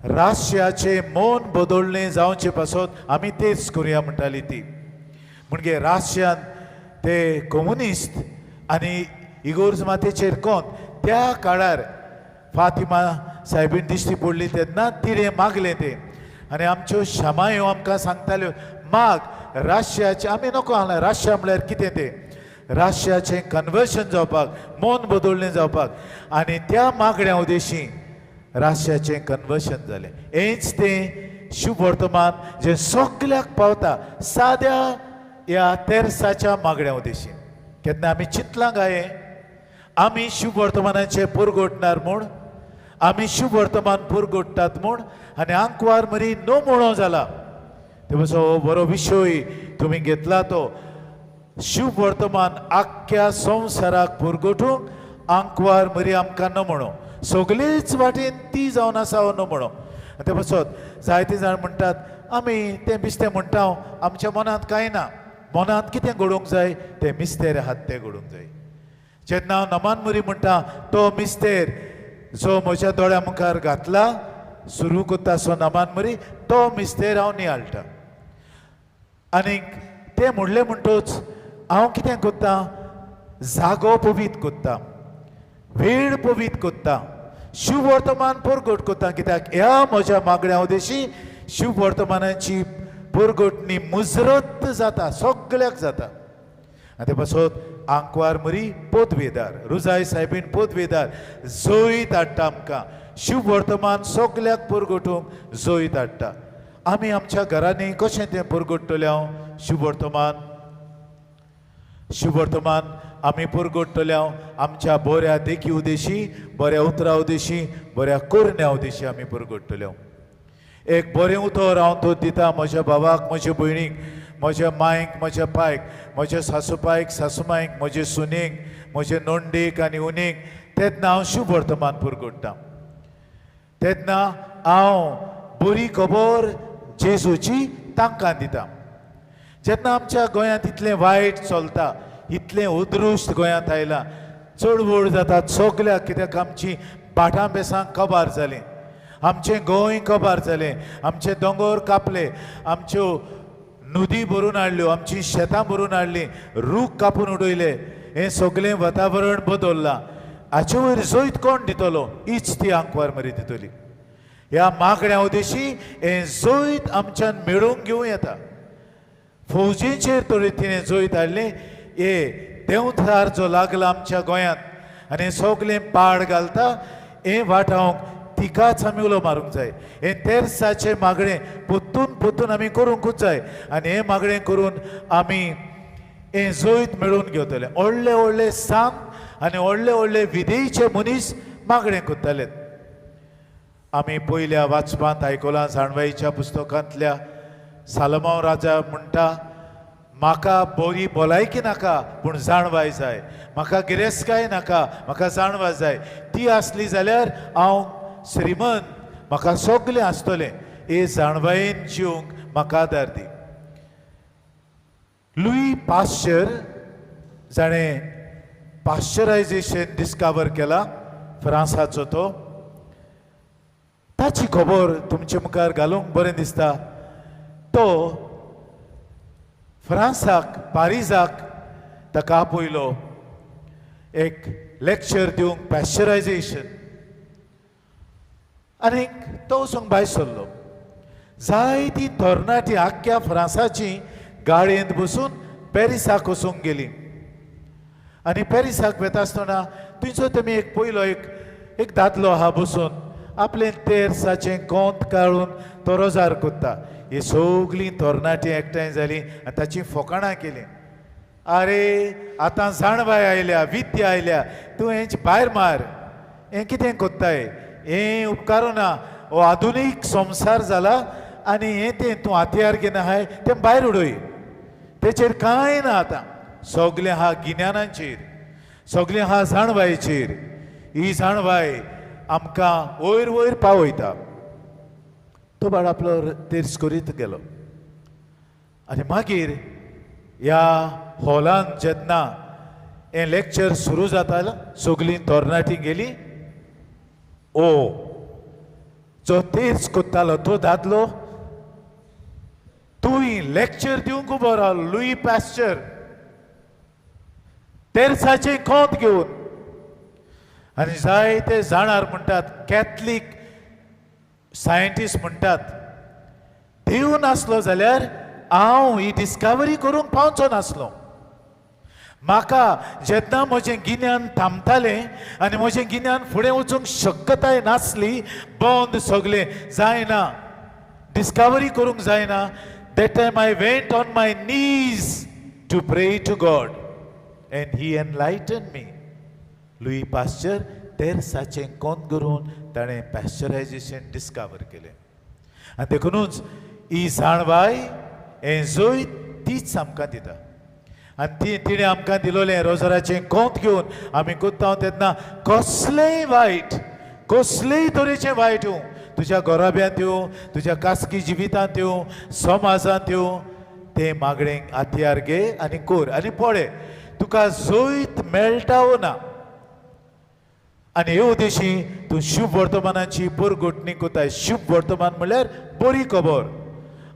राश्याचें मन बदलणें जावचें पासत आमी तेच करुया म्हणटाली ती. म्हणजे राश्यांत ते कम्युनिस्ट आनी इगोर्ज मातेचेर कोण त्या काळार फातिमा सायबीन दिश्टी पडली तेन्ना तिणें मागलें तें. आनी आमच्यो शामायो आमकां सांगताल्यो माग राश्याचें, आमी नको हांगा राश्या म्हळ्यार कितें तें, राश्याचें कन्वर्शन जावपाक, मन बदलणें जावपाक. आनी त्या मागण्या उदेशी राश्याचें कन्वर्शन जालें. हेंच तें शुभ वर्तमान जें सगल्याक पावता साद्या ह्या तेर्साच्या मागण्या उदेशी. केन्ना आमी चिंतलां गाये आमी शुभ वर्तमानाचें पुरगोटणार म्हूण, आमी शुभ वर्तमान पुरगोट्टात म्हूण? आनी आंकवार मरी नो म्हणो जाला. ते पासून हो बरो विशय तुमी घेतला तो शुभ वर्तमान आख्ख्या संवसाराक पुरगोटूंक आंकवार मरी आमकां न म्हणो सगळीच वाटेन ती जावन आसा हो न म्हणो. ते पासत जायते जाण म्हणटात आमी तें बिस्तें म्हणटा, आमच्या मनांत कांय ना. मनांत कितें घडोवंक जाय तें मिस्तेर आहात तें घडोवंक जाय. जेन्ना हांव नमानमुरी म्हणटा तो मिस्तेर जो म्हज्या दोळ्या मुखार घातला सुरू करता सो नमानमुरी तो मिस्तेर हांव नियाळटा. आनीक तें म्हणलें म्हणटूच हांव कितें करता, जागो पवीत करता, वेळ पवीत करता, शुभ वर्तमान परगट करता. कित्याक ह्या म्हज्या मागण्या उदेशी शुभ वर्तमानाची परगटणी मुजरत जाता, सगल्याक जाता. आनी ते पासत आंकवार मरी पोदवेदार रुजाय सायबीन पोदवेदार जैत हाडटा आमकां शुभ वर्तमान सगल्याक परगटूंक जैत हाडटा. आमी आमच्या घरांनी कशें तें परगट्टले हांव शुभ वर्तमान? शुभ वर्तमान आमी परगट्टले हांव आमच्या बऱ्या देखी उदेशी, बऱ्या उतरा उदेशी, बऱ्या करण्या उदेशी आमी परगट्टले हांव. एक बरें उतर हांव तो दिता म्हज्या भावाक, म्हज्या भयणीक, म्हज्या मांयक, म्हज्या पायक, म्हज्या सासूपायक, सासूमायक, म्हजे सुनेक, म्हजे नोंडेक आनी उनेक, तेन्ना हांव शुभ वर्तमान पुरगोट्टां. तेन्ना हांव बरी खबर जेजूची तांकां दिता. जेन्ना आमच्या गोंयांत इतलें वायट चलता, इतलें अदृश्ट गोंयांत आयलां, चळवळ जातात सगल्याक, कित्याक आमची भाटां बेसां कबार जालीं, आमचें गोंय कबार जालें, आमचे दोंगर कापले, आमच्यो नदी भरून हाडल्यो, आमचीं शेतां भरून हाडलीं, रूख कापून उडयले, हें सगळें वातावरण बदल्लां. हाचे वयर जैत कोण दितलो? हीच ती आंकवार मरी दितली. ह्या मागण्या उदेशी हें जैत आमच्यान मेळोवन घेवं येता. फौजेचेर तरी तिणें जैत हाडलें. हे देंवचार जो लागला आमच्या गोंयांत आनी सगळें पाड घालता, हें वाटावंक तिकाच आमी उलो मारूंक जाय. हें तेर्साचें मागणें पोत्तून पोत्तून आमी करूंकूच जाय आनी हें मागणें करून आमी हें जैत मेळोवन घेतले. व्हडले व्हडले सांत आनी व्हडले व्हडले विधेचे मनीस मागणें करताले. आमी पयल्या वाचपांत आयकलां जाणवाईच्या पुस्तकांतल्या सालमांव राजा म्हणटा, म्हाका बरी भलायकी नाका पूण जाणवाय जाय, म्हाका गिरेस्तकाय नाका, म्हाका जाणवाय जाय. ती आसली जाल्यार हांव श्रीमंत, म्हाका सगलें आसतलें. हे जाणवायेन जिवंक म्हाका आदार दी. लुई पाश्चर जाणें पाश्चरायजेशन डिस्कवर केला, फ्रांसाचो तो, ताची खबर तुमचे मुखार घालूंक बरें दिसता. तो फ्रांसाक पारिजाक ताका आपयलो एक लेक्चर दिवंक पॅश्चरायजेशन, आनीक तो वचूंक भायर सरलो. जायती तरणाटी आख्ख्या फ्रांसाची गाडयेंत बसून पॅरिसाक वचूंक गेली आनी पॅरिसाक वता आसतना थंयचो तेमी एक पयलो एक एक दादलो आहा बसून आपलें तेर्साचें कोंत काडून तो रोजार कोत्ता. ही सगळीं तरणाटीं एकठांय जालीं आनी ताचीं फोकाणां केलीं. आरे आतां जाणवाय आयल्या, विद्या आयल्या, तूं हेंच भायर मार, हें कितें कोत्ताय, हें उपकारूना, हो आधुनीक संवसार जाला आनी हें तें तूं हातयार घेवन आहाय तें भायर उडय, तेचेर कांय ना आतां, सगलें आहा गिन्यानाचेर, सगलें आहा जाणवायेचेर. ही जाणवाय आमकां वयर वयर पावयता. तो बाळ आपलो तेर्स करीत गेलो आनी मागीर ह्या हॉलान जेन्ना हें लेक्चर सुरू जातालें सगळीं तरणाटीं गेलीं. ओ जो तेर्स कोत्तालो तो दादलो तुवें लेक्चर दिवंक उबो रावलो, लुई पाश्चर, तेर्साचें कोंत घेवन. आनी जायते जाणार म्हणटात, कॅथलीक सायंटिस्ट म्हणटात, देव नासलो जाल्यार हांव ही डिस्कवरी करूंक पावचो नासलो. म्हाका जेन्ना म्हजें गिन्यान थांबतालें आनी म्हजें गिन्यान फुडें वचूंक शक्यताय नासली, बंद सगळें जायना, डिस्कवरी करूंक जायना, that time I went on my knees to pray to God and he enlighten me. Louis Pasteur तेर्साचें कोंत करून ताणें पॅश्चरायजेशन डिस्कवर केलें. आनी देखुनूच ही जाणवाय हें जैत तीच आमकां दिता. आनी ती तिणें आमकां दिलोलें रोजराचें कोंत घेवन आमी कोत्ता तेन्ना कसलेंय वायट, कसलेय तरेचें वायट येवं, तुज्या घराब्यांत येवं, तुज्या खासगी जिवितांत येवं, समाजांत येवं, तें मागणें हातयार घे आनी कोर आनी पळय तुका जैत मेळटा वो ना. आनी हे उद्देशी तूं शुभ वर्तमानाची पुरगुटणी कोताय. शुभ वर्तमान म्हणल्यार बरी खबर.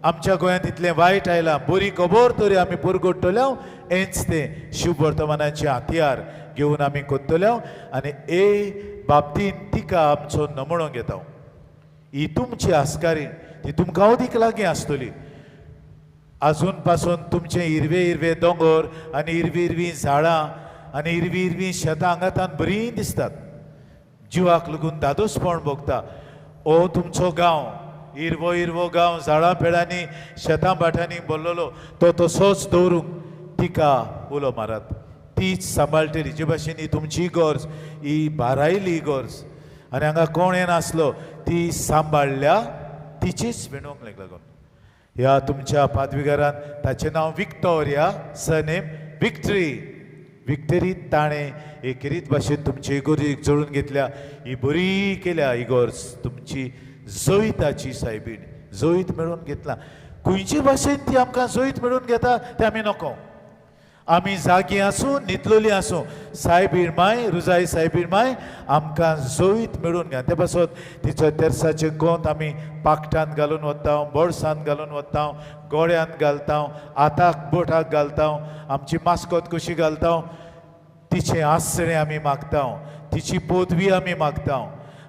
आमच्या गोंयांत इतलें वायट आयलां, बरी खबर तरी आमी पुरगुट्टल्या, हेंच तें शुभ वर्तमानाचें हातयार घेवन आमी कोत्तल्या आनी ए बाबतीन तिका आमचो नमळो घेता. ही तुमची आस्कारी, ती तुमकां अदीक लागीं आसतली. आजून पासून तुमचे हिरवे हिरवे दोंगर आनी हिरवी हिरवी झाडां आनी हिरवी हिरवी शेतां हांगातान बरीं दिसतात, जिवाक लागून दादोसपण भोगता. ओ तुमचो गांव हिरवो हिरवो गांव, झाडां पेडांनी शेतां भाटांनी भरलेलो, तो तसोच दवरूंक तिका उलो मारात. तीच सांबाळटली. जे भाशेन ही तुमची गरज, ही बारायली गरज आनी हांगा कोण येनासलो, ती सांबाळ्ळ्या, तिचीच विणूंक लागून ह्या तुमच्या पादविगारान ताचें नांव विक्टोरिया, सरनेम विक्टरी. विक्टरी ताणें एक रीत भाशेन तुमची इगोर्ज जोडून घेतल्या, ही बरी केल्या इगोर्ज तुमची जैताची सायबीण, जैत मेळोवन घेतला. खंयचे भाशेन ती आमकां जैत मेळोवन घेता तें आमी नको. आमी जागी आसूं न्हिदलोली आसूं, सायबीण माय, रुजाय सायबीण माय आमकां जैत मेळोवन घेता. ते पासत तिचो तेर्साचें गोंत आमी पाकटांत घालून वता, बोळसांत घालून वता, गोळ्यांत घालता, हाताक बोटाक घालता, आमची मास्कोत कशी घालता, तिचें आसणें आमी मागता, तिची पदवी आमी मागता.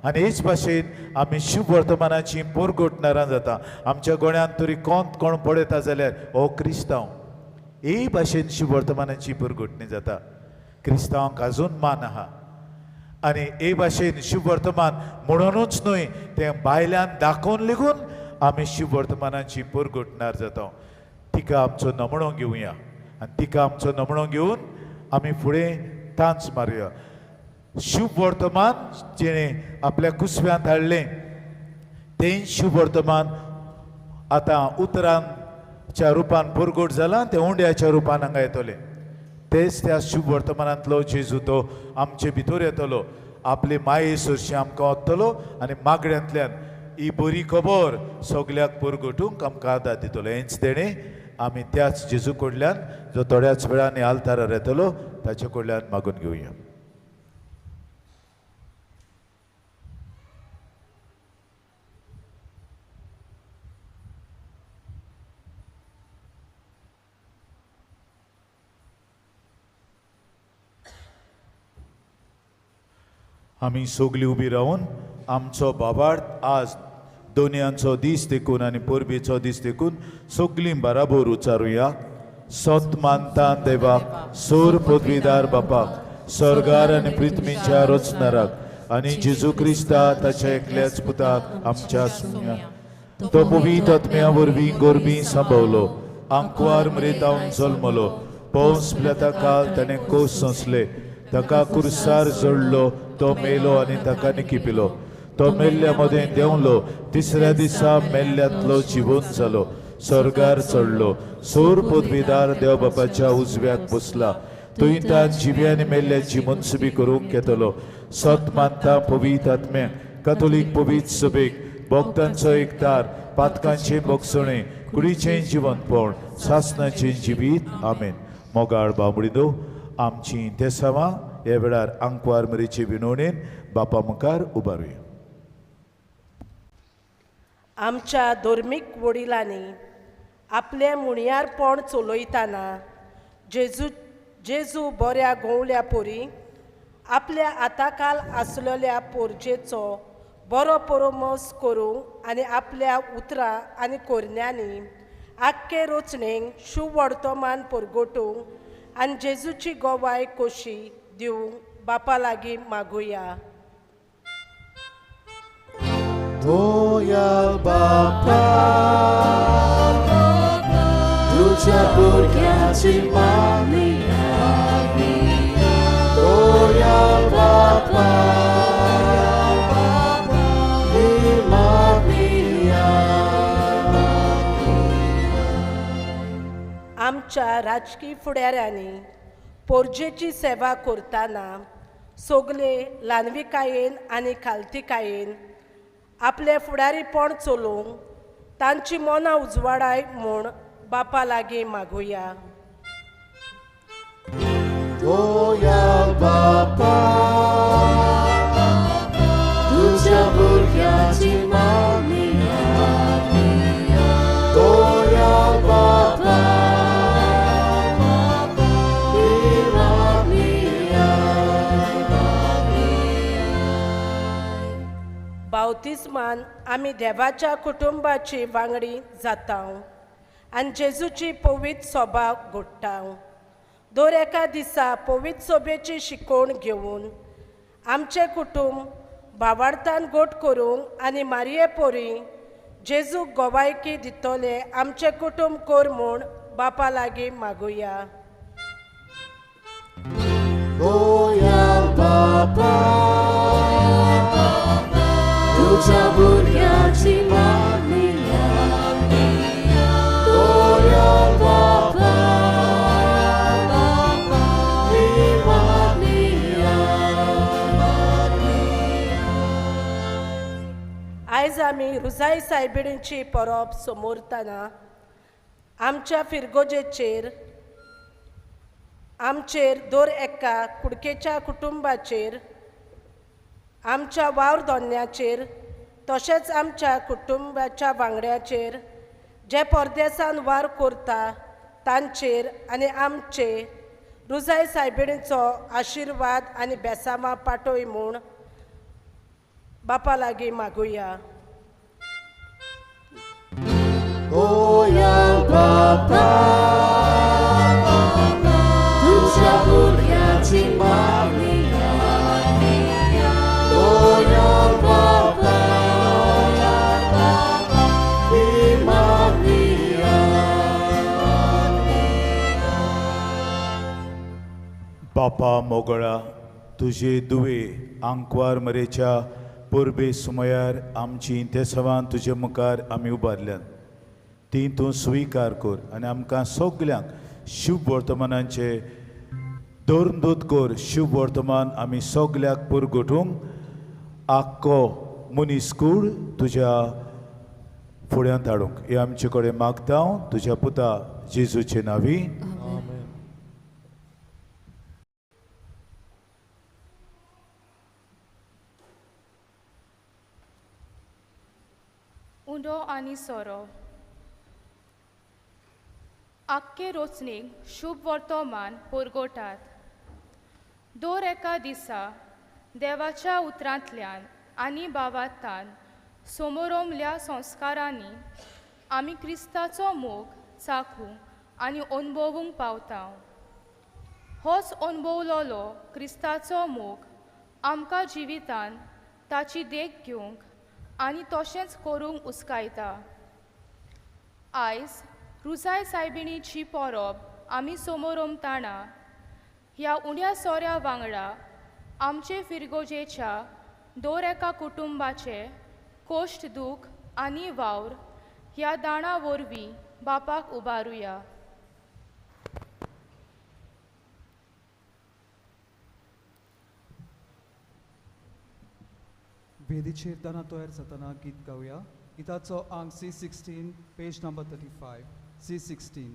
आनी हेच भाशेन आमी शुभ वर्तमानाची पोरगोटणारां जाता. आमच्या गोंयांत तरी कोण कोण पळयता जाल्यार हो क्रिस्तांव, हे भाशेन शुभ वर्तमानाची पुरगुटणी जाता. क्रिस्तांवांक आजून मान आहा आनी हे भाशेन शुभ वर्तमान म्हणूनच न्हय, तें बायल्यान दाखोवन लेगून आमी शुभ वर्तमानाची पुरगुटणार जाता. तिका आमचो नमणो घेवया आनी तिका आमचो नमणो घेवन आमी फुडें तांच मारुया. शुभ वर्तमान जेणें आपल्या कुसव्यांत हाडलें तें शुभ वर्तमान आतां उतरांच्या रुपान पुरगोट जालां, तें उंड्याच्या रुपान हांगा येतलें. तेच त्या शुभ वर्तमानांतलो जेजू तो आमचे भितर येतलो, आपले माये सरशी आमकां वतलो आनी मागण्यांतल्यान ही बरी खबर सगल्याक पुरगोटूंक आमकां आदार दितलो. हेंच तेणें आमी त्याच जेजू कडल्यान जो थोड्याच वेळान आल्तारार येतलो ताचे कडल्यान मागून घेवया. आमी सगळीं उबी रावन आमचो बाबार्थ आज दोनयांचो दीस देखून आनी परबेचो दीस देखून सगळीं बराबर उचारुया. सत मानता देवाक, सोर पदवीदार बापाक, स्वर्गार आनी पृथ्वीच्या रचणाराक आनी जेजू क्रिस्ता ताच्या एकल्याच पुताक आमच्या सुम्या, तो पवित्र आत्म्या वरवीं गोरबी सांबावलो, आंकवार मरेतावन जल्मलो, पौस प्लेता काल ताणें कोस सोंसले, ताका कुर्सार जोडलो, तो मेलो आनी ताका निकिपिलो, तो मेल्ल्या मदें देंवलो, तिसऱ्या दिसा मेल्ल्यांतलो जिवोन जालो, स्वर्गार चडलो, सोर पदवीदार देव बापाच्या उजव्याक बसला, थंय तान जिव्या आनी मेल्ल्याची मनसुबी करूंक येतलो. सत मानता पवित्र आत्म्या, कथोलीक पवित्र सभेक, भक्तांचो एकतार, पातकांचे भोगसणे, कुडीचें जिवनपण, सासनाचें जिवीत. आमेन. मोगाळ बाबडिदो, आमची देसावां ह्या वेळार आंकवार मरेचे विनवणेन बापा मुखार उबारुया. आमच्या धर्मीक वडिलांनी आपलें मुणयारपण चलयतना जेजू बऱ्या गोवल्या पोरी आपल्या आताकाल आसलेल्या पोरजेचो बरो परोमोस करूंक आनी आपल्या उतरां आनी कोरण्यांनी आख्खे रचणेक शुवर्तमान परगटूंक आनी जेजूची गोवाय कशी दिवंक बापा लागीं मागुया. दया बापा तुझ्या भुरग्यांची मागणी, दया बापा ही मागणी. आमच्या राजकी फुडाऱ्यांनी पोरजेची सेवा करतना सगळे ल्हानविकायेन आनी खालतिकायेन आपले फुडारीपण चलोवंक तांची मनां उजवाडाय म्हूण बापा लागीं मागुया. दया बापा तुझ्या भुरग्यांची मागणी, दया बापा ही मागणी. बावतिस्मान आमी देवाच्या कुटुंबाची वांगडी जाता आनी जेजूची पवित्र सोबा घडटा. दर एका दिसा पवित्र सोबेची शिकवण घेवन आमचें कुटुंब भावार्थान गोट करूंक आनी मारये पोरी जेजूक गोवायकी दितले आमचें कुटुंब कर म्हूण बापा लागीं मागुया. दया बापा तुझ्या भुरग्यांची मागणी, दया बापा ही मागणी. आयज आमी रुजाय सायबिणीची परब समोरतना आमच्या फिरगोजेचेर आमचेर दर एका कुडकेच्या कुटुंबाचेर, आमच्या वावर दोन्याचेर, तशेंच आमच्या कुटुंबाच्या वांगड्याचेर जे परदेसान वार करता तांचेर आनी आमचे रुजाय सायबिणीचो आशिर्वाद आनी बेसांवां पाटय म्हूण बापा लागीं मागुया. दया बापा तुझ्या भुरग्यांची मागणी, दया बापा ही मागणी. बापा मोगळा, तुजे दुवे आंकवार मरेच्या परबे सुमयार आमची तेसवान तुजे मुखार आमी उबारल्यात, ती तूं स्विकार कर आनी आमकां सगल्यांक शुभ वर्तमानाचे धर्मदूत कर. शुभ वर्तमान आमी सगल्याक पुरगोटूंक आख्खो मनीस कूड तुज्या फुड्यांत हाडूंक हे आमचे कडेन मागता हांव तुज्या पुता जेजूचे नांवी. उंडो आनी सोरो. आख्खे रोचणेक शुभ वर्तमान परगोटात. दर एका दिसा देवाच्या उतरांतल्यान आनी भावार्थान समोरोमल्या संस्कारांनी आमी क्रिस्ताचो मोग चाखूंक आनी अणभवूंक पावता. होच अणभवलोलो क्रिस्ताचो मोग आमकां जिवितान ताची देख घेवंक आनी तशेंच करूंक उस्कायता. आयज रुजाय सायबिणीची परब आमी समोरमताना ह्या उण्या सोऱ्या वांगडा आमचे फिरगोजेच्या दर एका कुटुंबाचे कोश्ट दूख आनी वावर ह्या दाणां वरवीं बापाक उबारुया. वेदीचेर दानां तयार जातना गीत गावया. गिताचो आंक C16 page number 35 C16.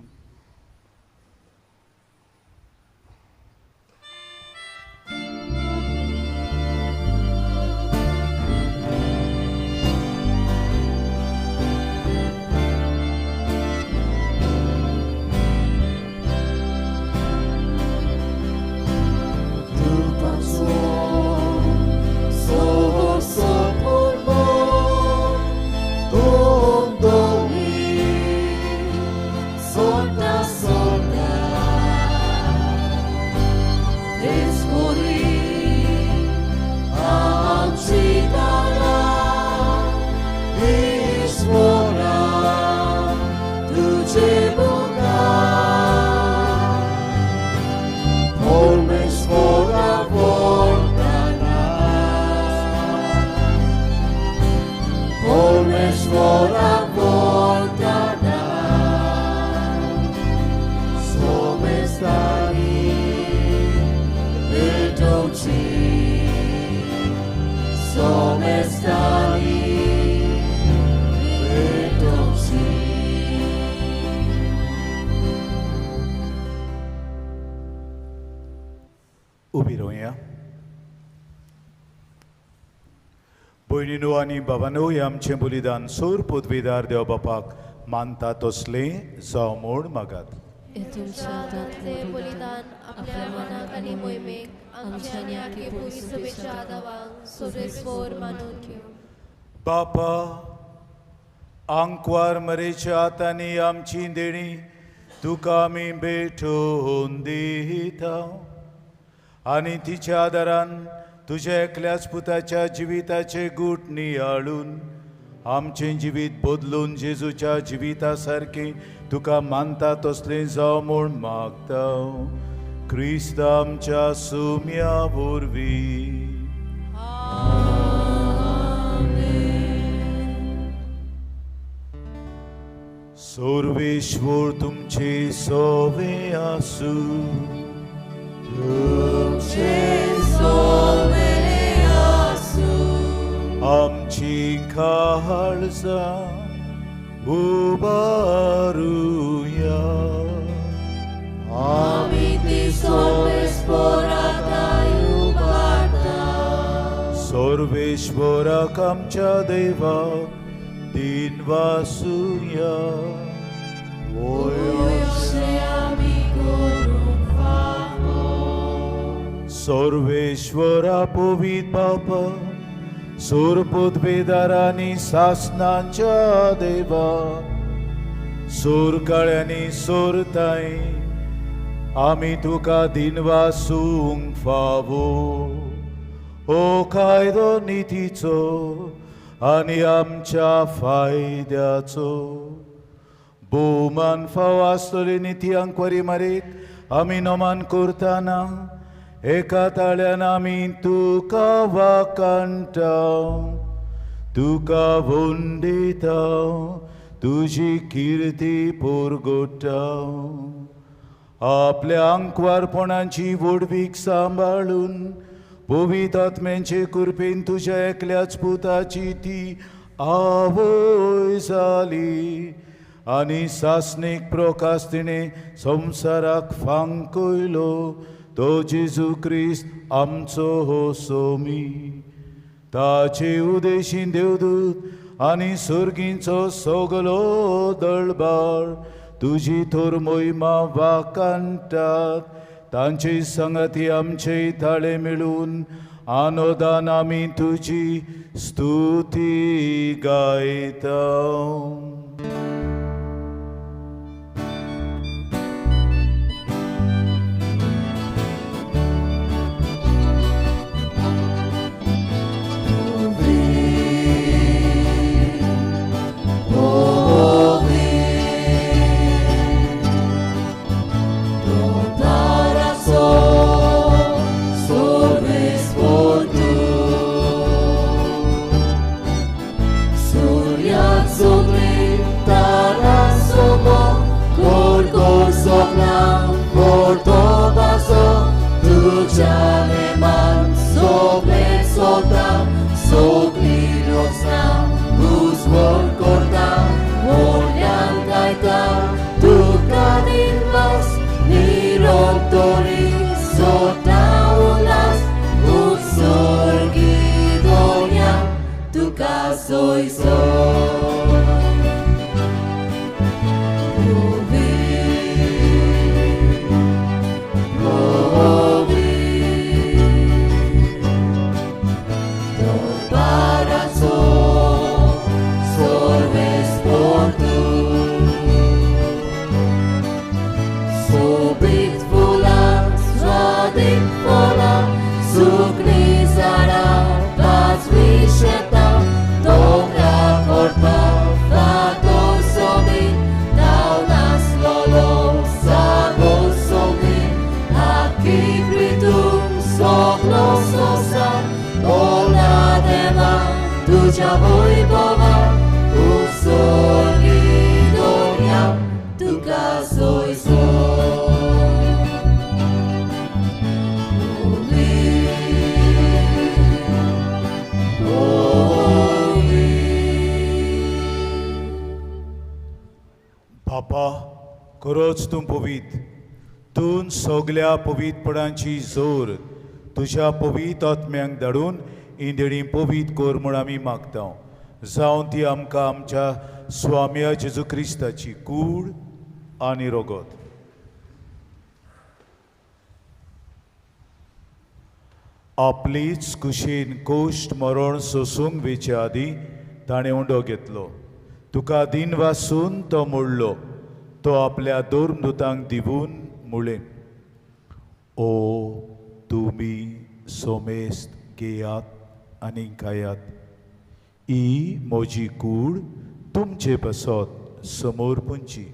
उबी रावया. भयणीनो आनी बाबानो, हें आमचें बलिदान सोर पदवीदार देव बापाक मानता तसलें जावं म्हूण मागात. तुमच्या हातांतलें बलिदान आपल्या मनाक आनी मोहिमेक आमच्या आनी आखे पुर्विसभेच्या आदावाक सोरेस्वर मानून घेवं. बापा, आंकवार मरेच्या हातांनी आमची देणी तुका आमी भेटोवन दिता आनी तिच्या आदारान तुज्या एकल्याच पुताच्या जिविताचे गूट नियाळून आमचें जिवीत बदलून जेजूच्या जिविता सारकें तुका मानता तसलें जावं म्हूण मागता. क्रिस्त आमच्या सुम्या वरवीं. सर्वेश्वर तुमचे सोवे आसूं. तुमचे सोवे आसूं. आमची काळजां उबारुया. आमी ती सर्वेस्पराक उबारता. सर्वेश्वराक आमच्या देवाक दिनवासुया. सर्वेश्वरा पवित बापा, सोर पदवेदारांनी सासनाच्या देवा, सोर काळ्यांनी सोरताय आमी तुका दिनवासूंक फावो. हो कायदो नितीचो आनी आमच्या फायद्याचो भोवमान फावो आसतली निती अंकवारी मारीत आमी नमान करतना एका ताळ्यान आमी तुका वाकांटा, तुका वंदिता, तुजी किर्ती पुरगोटा. आपल्या आंकवारपणाची व्हडवीक सांबाळून पवित्र आत्म्यांचे कृपेन तुज्या एकल्याच पुताची ती आवय जाली आनी सासणीक प्रकाश तिणें संवसाराक फांकयलो तो जेजू क्रिस्त आमचो हो सोमी. ताचे उदेशी देवदूत आनी सर्गींचो सगलो दळबाळ तुजी थोर मोहिमा वाकांटात. तांचे संगती आमचे ताळे मेळून आनंदान आमी तुजी स्तुती गायता. तुज्या नेमान सोगलें चलता, सोगलीं रचना उजवड करता, व्हडल्यान गायता तुका दिनवास, निरंतरी सोडटा उल्हास, उत्सर्गी दोन्या तुका सोयसो. Tuđa vojbova, uzorgi donja, tuka soj बापा, खरोच तूं पवीत, तूं सगल्या पवीतपणाची जोर तुज्या पवीत आत्म्यांक धाडून इंदेणी पवीत कर म्हूण आमी मागता, जावन ती आमकां आमच्या स्वाम्या जेजू क्रिस्ताची कूड आनी रगत. आपलीच कुशीन कोश्ट मरण सोसूंक वेचे आदीं ताणें उंडो घेतलो, तुका दिन वासून तो मोडलो, तो आपल्या दोर्मदुतांक दिवून मुळें, ओ तुमी सोमेस्त घेयात आनी खायात, ही म्हजी कूड तुमचे पासत समोर पुंची.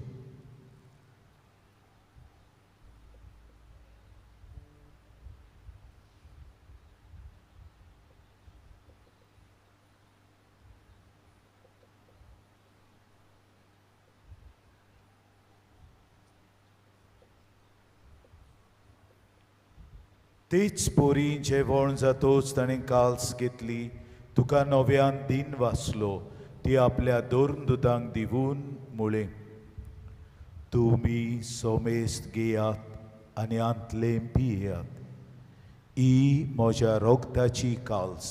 तीच पोरी जेवण जातोच ताणें काल्स घेतली, तुका नव्यान दिन वाचलो, ती आपल्या दोर्मदुतांक दिवून मुळें, तुमी सोमेस्त घेयात आनी आंतलें पियात, ही म्हज्या रोगताची काल्स,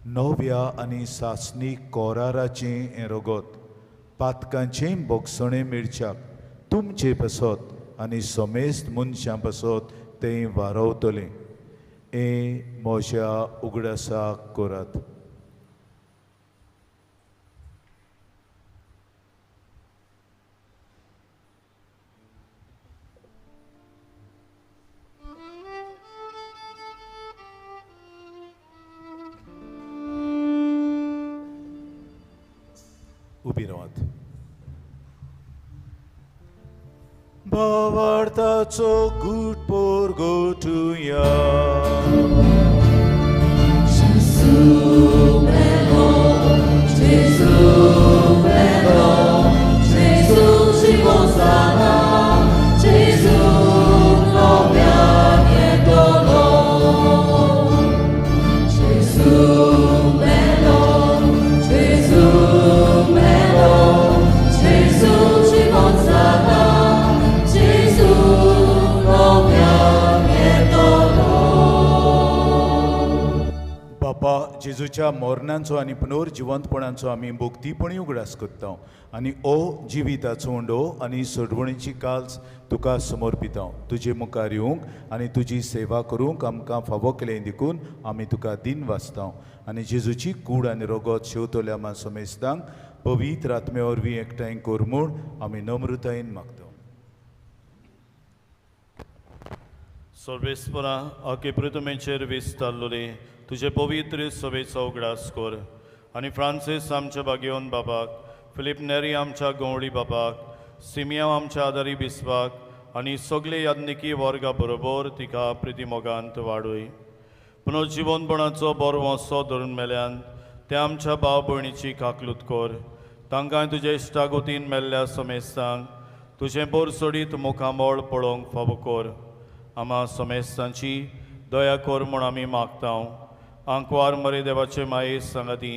नव्या आनी सासणीक कोराराचें हें रगत, पातकांचें बोगसणें मिरच्याक तुमचे पासत आनी सोमेस्त मनशां पासत तें वारवतलें, हें म्हज्या उगडासाक करात. उबी रावात. भावार्थाचो गूट पोरगोटुया. Gesù bello, Gesù bello, Gesù ci consola, Gesù non piange dolor. Gesù bello, Gesù bello, Gesù ci consola, Gesù non piange dolor. बापा, जेजूच्या मरणांचो आनी पुनर्जिवंतपणाचो आमी मुक्तीपणी उगडास करता आनी ओ जिविताचो उंडो आनी सोडवणीची काल्स तुका समर्पिता, तुजे मुखार येवंक आनी तुजी सेवा करूंक आमकां फावो केलें देखून आमी तुका दिन वाचता आनी जेजूची कूड आनी रगत शेवतल्या मा समेस्तांक पवित्र आत्मे वरवीं एकठांय कर म्हूण आमी नम्रतायेन मागता. सर्वेस्परा, आखे पृथ्वीचेर विस्तारलोले तुजे पवित्र सभेचो उगडास कर आनी फ्रांसीस आमच्या बागेवन बाबाक, फिलीप नेरी आमच्या गंवळी बाबाक, सिमिया आमच्या आदारी बिस्वाक आनी सगळे याज्ञिकी वर्गा बरोबर तिका प्रितीमोगांत वाडय. पुनर्जिवनपणाचो बरो वसो धरून मेल्यान त्या आमच्या भाव भयणीची काकलूत कर, तांकां तुजे इश्टागोतीन मेल्ल्या समेस्तांक तुजें बोर सोडीत मुखामळ पळोवंक फावो कर. आमा समेस्तांची दया कर म्हूण आमी मागता. आंकवार मरे देवाचे माये सांगाती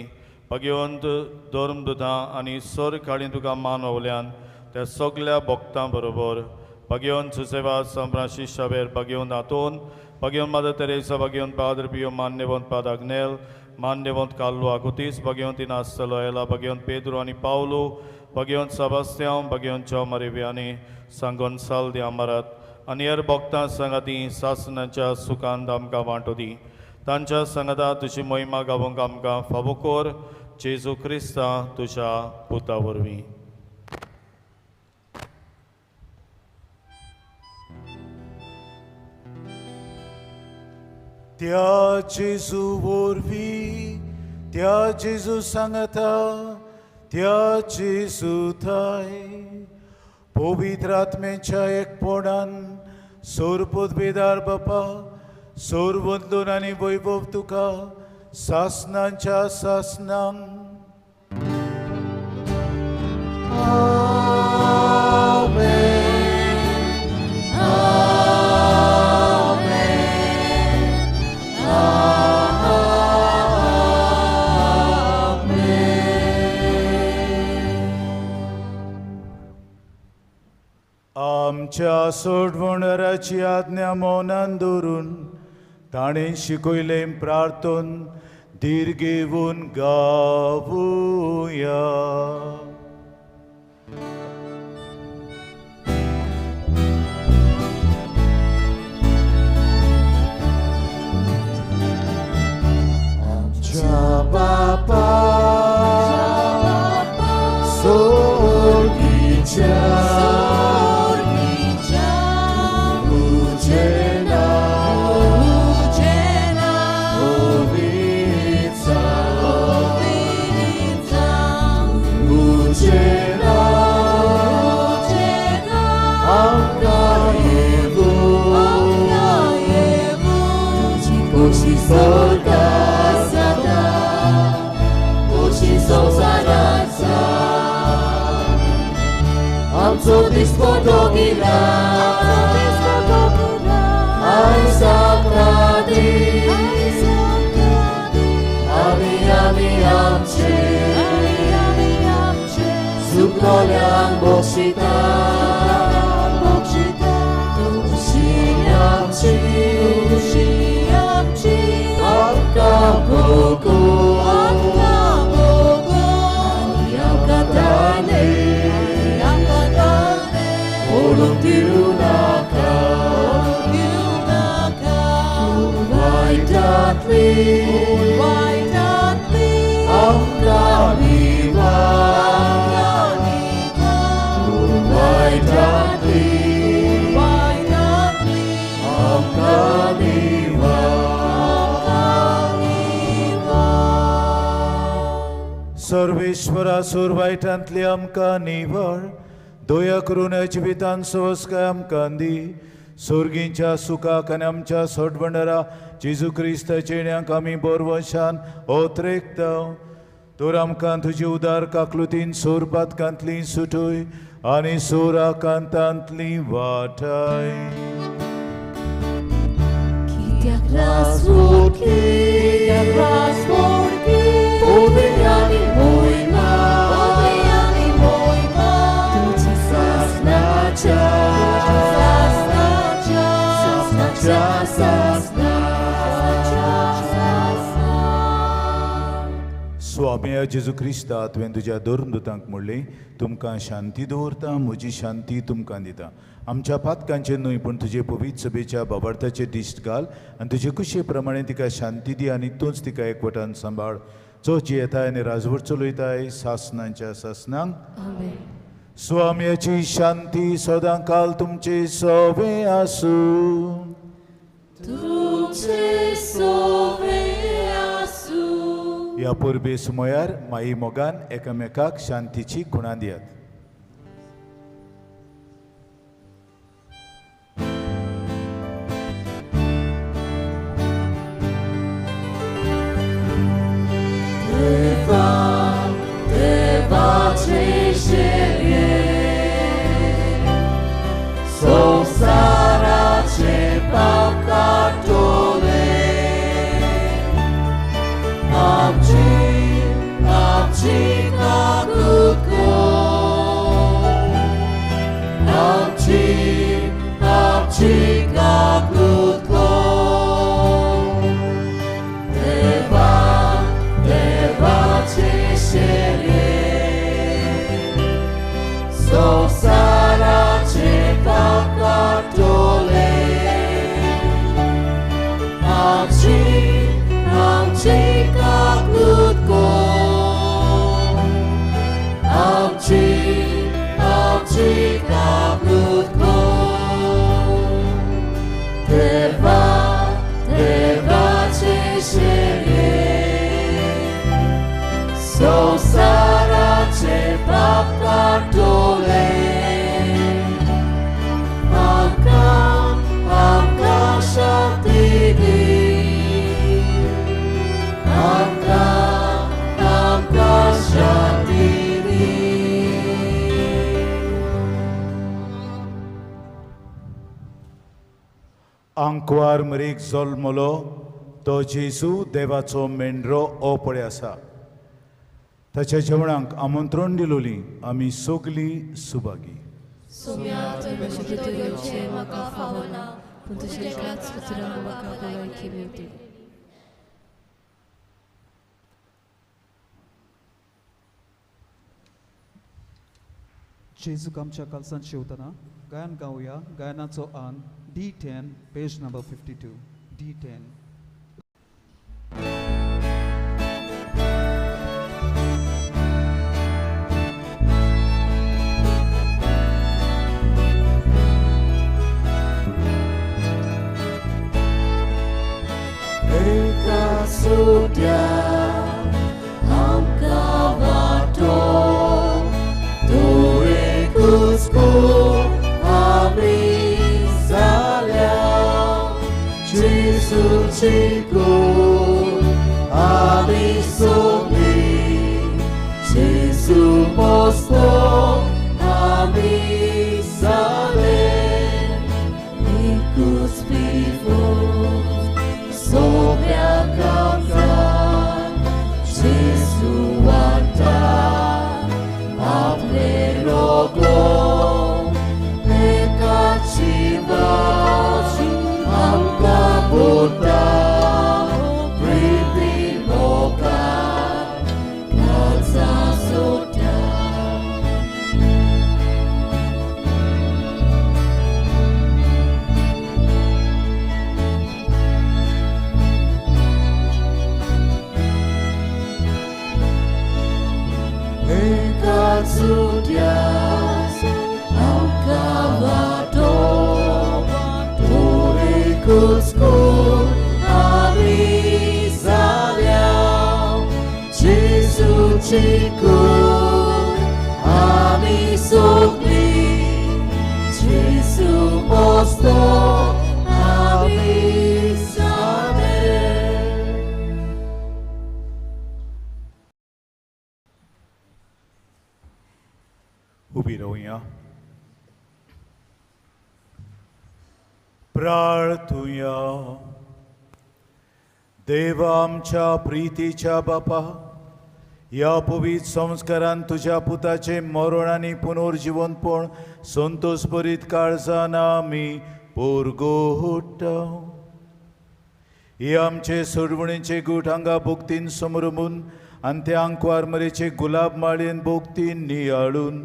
भगवंत धर्मदुतां आनी सर काळी तुका मानवल्यान त्या सगल्या भक्तां बरोबर भगवंत सुसेवा संफ्रांसीस शावेर, भगवंत आंतोन, भगवंत मादर तेरेसा, भगवंत पाद्र पियो, मान्यवंत पाद आग्नेल, मान्यवंत कार्लो आकुतीस, भगवंत इनास लोयला, भगवंत पेद्रो आनी पावलो, भगवंत सेबास्त्यांव, भगवंत जांव मारी वियानी, सांत गोन्साल दे आमारात आनी हेर भक्तां सांगाती सासनाच्या सुखांत आमकां वांटो दी. तांच्या सांगाता तुजी महिमा गावोंक आमकां फावो कर, जेजू क्रिस्ता तुज्या पुता वरवीं. त्या जेजू वरवीं, त्या जेजू सांगता, त्या जेजू थाय पवित्र आत्म्याच्या एकपणान सोरपदवेदार बापा सोरवंदून आनी वैभव तुका सासनांच्या सासनांक. आमच्या सोडवणाराची आज्ञा मौनान दवरून ताणें शिकयलें प्रार्थन धीर घेवन गावुया. आमच्या बापा सोर्गीच्या सर्वेश्वरा सुरवायटांतली आमकां निवळ दया करून जिवितान सवस्काय आमकां दी. सोर्गींच्या सुखाक आनी आमच्या सोडवणरा जेजू क्रिस्ताचे आमी बोरवशान ओतरेकता. तर आमकां तुजी उदार काकलुतीन सोर पातकांतली सुटय आनी सोराकांतांतली वाटाय. कित्याक रास मोडकी, कित्याक रास मोडकी, ओदयानी मोयमा, ओदयानी मोयमा, तुजी सासनाच्या, सासनाच्या, सासनाच्या सासना. स्वाम्या जेजू क्रिस्ता, तुवें तुज्या धर्मदुतांक म्हणलें, तुमकां शांती दवरता, म्हजी शांती तुमकां दिता. आमच्या पातकांचेर न्हय पूण तुजे पवित्र सभेच्या बाबार्थाचेर दिश्ट घाल आनी तुजे कुशे प्रमाणे तिका शांती दी आनी तूंच तिका एकवटान सांबाळ, जो जियेताय आनी राजवट चलयताय सासनांच्या सासनांक. स्वाम्याची शांती सदां काल तुमचे सोवे आसूं. तुमचे सोवे आसूं. ह्या परबे सुमयार माई मोगान एकामेकाक शांतीची खुणा दियात. देवा देवाचे शेरे संवसाराचे पाप काडटले. आमची आमची काकूत कोर आमची आमची काकूत कोर देवा देवाचे शेरे संवसाराचे पाप काडटले आमकां आमकां शांती दी आमकां आमकां शांती दी. आंकवार मरीक जल्मलो तो जेजू देवाचो मेंढरो ओ पळय आसा. ताच्या जेवणाक आमंत्रण दिलोली आमी सगलीं सुभागी. सोम्या तुवें म्हजे भितर येवचें म्हाका फावना, पूण तुज्या एकल्याच उतरान म्हाका भलायकी मेळटली. जेजूक आमच्या कालसान शेवतना गायन गावया. गायनाचो आंग D10, page number 52, D10. एका सुट्या आमकां वाटो तूं एकूच कोण आमी जाल्या जेजूची कोण आमी सोंपली जेजू मस्तो आमी जाले एकूच पिवोस सोम्या काळजान जेजू वाडटा आपले रोगो एकाची वाट आमकां बोटा प्रिती मोगान काळजा सोडटा. एका सुट्या आमकां वाटो तूं एकूच कोण आमी जाल्या जेजूची कोण आमी सोंपली जेजू मस्तो आमी जाले. उबी रावया. प्रार्थुया. देवा आमच्या प्रितीच्या बापा, ह्या पवित्र संस्कारान तुज्या पुताचें मरण आनी पुनर्जिवनपण संतोष भरीत काळजान आमी पोरगोटा. हे आमचे सोडवणेचे गूट हांगा भोक्तीन समरमून आनी त्या आंकवार मरेचे गुलाब माळयेन भोक्तीन नियाळून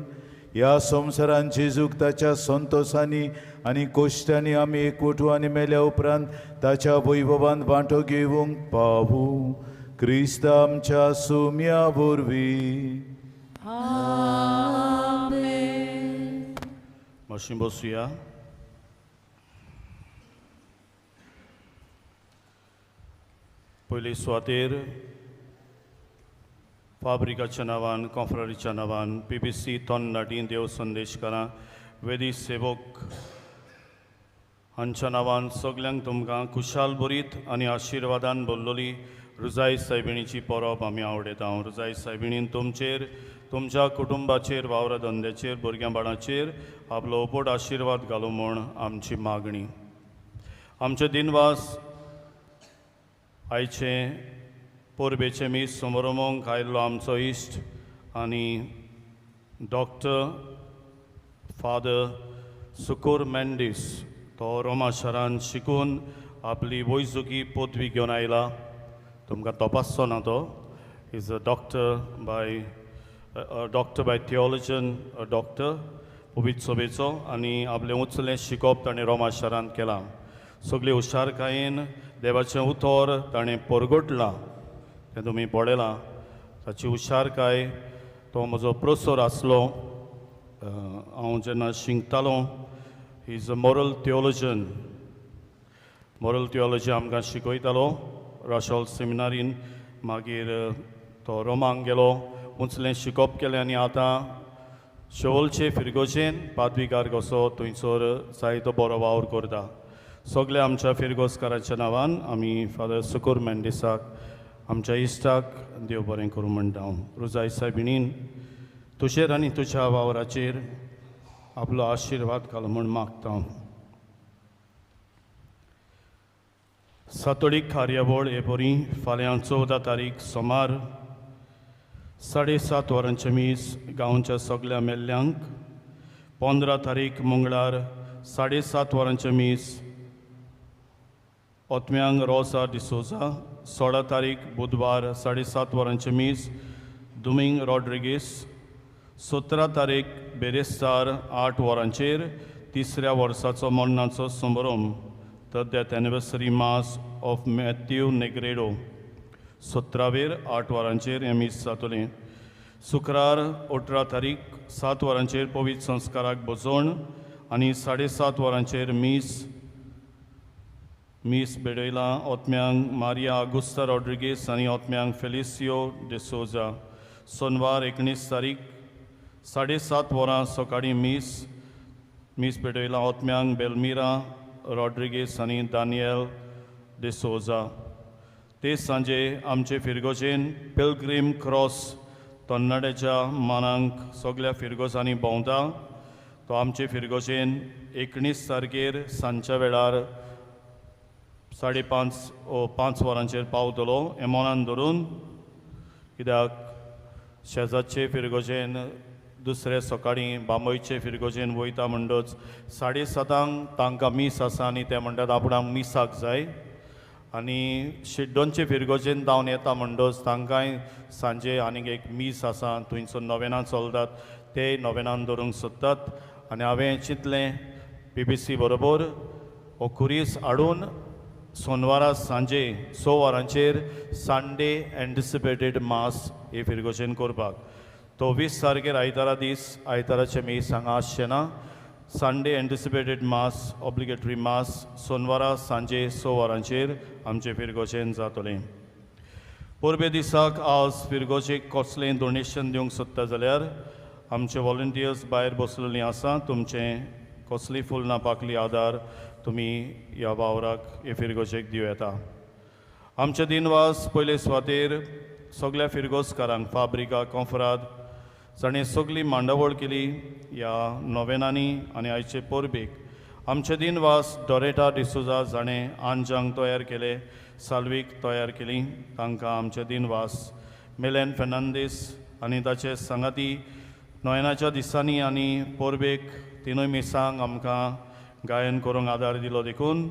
ह्या संवसारान जेजूक ताच्या संतोसांनी आनी कोश्टांनी आमी एकवटू आनी मेल्या उपरांत ताच्या वैभवान वांटो घेवंक पावूं. क्रिस्त आमच्या सुम्या वरवीं. आमेन. मातशी बसुया. पयली सुवातेर फाब्रिकाच्या नांवान, कॉफ्रारीच्या नांवान, PBC तोन्नाटी देव संदेशकारां, वेदी सेवक हांच्या नांवान सगल्यांक तुमकां खुशाल बरीत आनी आशिर्वादान भरलोली रुजाय सायबिणीची परब आमी आवडयता. रुजाय सायबिणीन तुमचेर, तुमच्या कुटुंबाचेर, वावरा धंद्याचेर, भुरग्यां बाळाचेर आपलो ओपोट आशिर्वाद घालूं म्हूण आमची मागणी. आमचे दिनवास आयचे परबेचे मीस समरोमोंक आयिल्लो आमचो इश्ट आनी डॉक्टर फादर सुकोर मेंडीस, तो रोमा शारान शिकून आपली वैजकी पदवी घेवन आयला. तुमकां तपासचो ना तो. Is a doctor by theologian, a doctor पवित्र सभेचो आनी आपलें उंचलें शिकप ताणें रोमा शारांत केलां. सगळे हुशारकायेन देवाचें उतर ताणें परगटलां तें तुमी पळयलां. ताची हुशारकाय, तो म्हजो प्रोसोर आसलो हांव जेन्ना शिकतालो. He is a moral theologian. Moral theology आमकां शिकयतालो राशोल सेमिनारीन. मागीर तो रोमाक गेलो, उंचलें शिकप केलें आनी आतां शोवलचे फिरगोजेन पादविगार कसो थंयसर जायतो बरो वावर करता. सगल्या आमच्या फिरगोजकाराच्या नांवान आमी फादर सुकूर मेंडिसाक, आमच्या इश्टाक देव बरें करूं म्हणटा. हांव रुजाय सायबिणीन तुजेर आनी तुज्या वावराचेर आपलो आशिर्वाद घालो म्हूण मागता. सातोळीक कार्यावळ हे बरी फाल्यां 14 तारीख सोमार 7:30 वरांचें मीस गांवच्या सगल्या मेल्ल्यांक, 15 तारीख मंगळार 7:30 वरांचें मीस ओतम्यांग रोसा डिसोजा, 16 तारीख बुधवार 7:30 वरांचें मीस दुमींग रॉड्रिगीस, 17 तारीख बेरेस्तार 8 वरांचेर तिसऱ्या वर्साचो मरणाचो समारंभ, the death anniversary mass of Matthew Negredo, 17वेर 8 वरांचेर हें मीस जातलें. शुक्रार 18 तारीख 7 वरांचेर पवित्र संस्काराक बसोवण आनी 7:30 वरांचेर मीस मीस भेटयलां ओतम्यांग मारिया आगुस्ता रॉड्रिगीस आनी ओतम्यांग फेलिसियो डिसोजा. सोनवार 19 तारीख 7:30 वरां सकाळीं मीस मीस भेटयलां ओतम्यांग बेलमिरा रॉड्रिगीस आनी दानियल डिसोजा. ते सांजे आमचे फिरगोजेन पिलग्रीम क्रॉस तन्नाड्याच्या मानांक सगल्या फिरगोजांनी भोंवता. तो आमचे फिरगोजेन 19 तारखेर सांजच्या वेळार 5:30 5 वरांचेर पावतलो हें मनान धरून, कित्याक शेजारचे फिरगोजेन दुसरे सकाळीं बांबोयचे फिरगोजेन वयता म्हणटच 7:30 तांकां मीस आसा आनी ते म्हणटात आपणाक मिसाक जाय, आनी शिड्डोनचे फिरगोजेन धांवन येता म्हणटच तांकांय सांजे आनीक एक मीस आसा, थंयसर नोवेनां चलतात ते नोवेनान धरूंक सोदतात. आनी हांवें चिंतलें BBC बरोबर हो खुरीस हाडून सोनवारा सांजे 6 वरांचेर संडे एन्टिसिपेटेड मास हे फिरगोजेन करपाक. तो 20 तारखेर आयतारा दीस, आयताराचें मीस हांगा आसचें ना. Sunday anticipated mass, obligatory mass सोनवारा सांजे 6 वरांचेर आमचे फिरगोजेन जातलें. परबे दिसाक आज फिरगोजेक कसलें डोनेशन दिवंक सोदता जाल्यार आमचे वॉलंटियर्स भायर बसलेलीं आसा. तुमचें कसली फुलना पाकली आदार तुमी ह्या वावराक हे फिरगोजेक दिवं येता. आमचे दिनवास पयले सुवातेर सगल्या फिरगोजकारांक, फाब्रिका कोंफराद जाणें सगली मांडावळ केली ह्या नोवेनांनी आनी आयचे परबेक. आमचे दिनवास डोरेटा डिसोजा जाणें आंजांक तयार केले, साल्वीक तयार केली, तांकां आमचे दिनवास. मेलेन फेर्नांदीस आनी ताचे सांगाती नोयनाच्या दिसांनी आनी परबेक तिनूय मिसांक आमकां गायन करूंक आदार दिलो देखून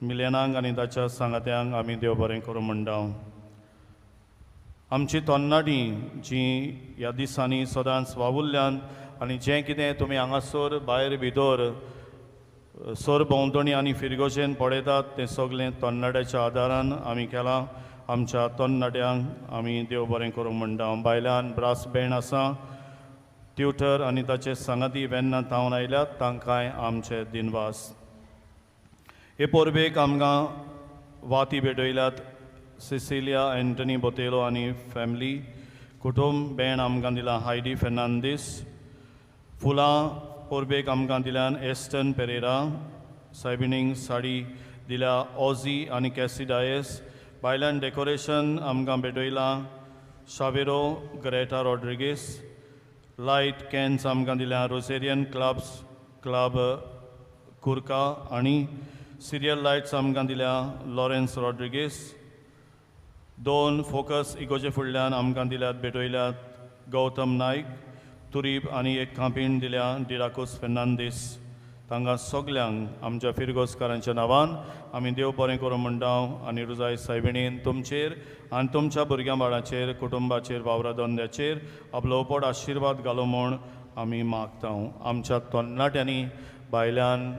मिलेनांक आनी ताच्या सांगात्यांक आमी देव बरें करूं म्हणटा. आमची तरणाटी जी ह्या दिसांनी सदांच वावुरल्यान आनी जें कितें तुमी हांगासर भायर भितर सर भोंवतणी आनी फिरगोजेन पळयतात तें सगळें तरणाट्याच्या आदारान आमी केलां. आमच्या तरणाट्यांक आमी देव बरें करूं म्हणटा. भायल्यान ब्रास बँड आसा, ट्युटर आनी ताचे सांगाती वेन्ना थावन आयल्यात, तांकांय आमचे दिनवास. हे परबेक आमकां वाती भेटयल्यात सिसिलिया एंटनी बोतेलो आनी फॅमिली कुटुंब. बँड आमकां दिलां हायडी फेर्नांदीस. फुलां परबेक आमकां दिल्यान एस्टन पेरेरा. सायबिणींक साडी दिल्या ऑझी आनी कॅसी डायस. भायल्यान डेकोरेशन आमकां भेटयलां शावेरो ग्रेटा रॉड्रिगीस. लायट कॅन्स आमकां दिल्या रोजेरियन क्लब्स क्लब कुर्का आनी सिरियल लायट्स आमकां दिल्या लॉरेन्स रॉड्रिगीस. 2 फोकस इगोजे फुडल्यान आमकां दिल्यात भेटयल्यात गौतम नायक तुरीब आनी एक कांपीण दिल्या डिराकोस फेर्नांदीस. तांकां सगल्यांक आमच्या फिरगोजकारांच्या नांवान आमी देव बरें करूं म्हणटा आनी रुजाय सायबिणीन तुमचेर आनी तुमच्या भुरग्यां बाळाचेर, कुटुंबाचेर, वावरा धंद्याचेर आपलो उपट आशिर्वाद घालो म्हूण आमी मागता. आमच्या तरणाट्यांनी भायल्यान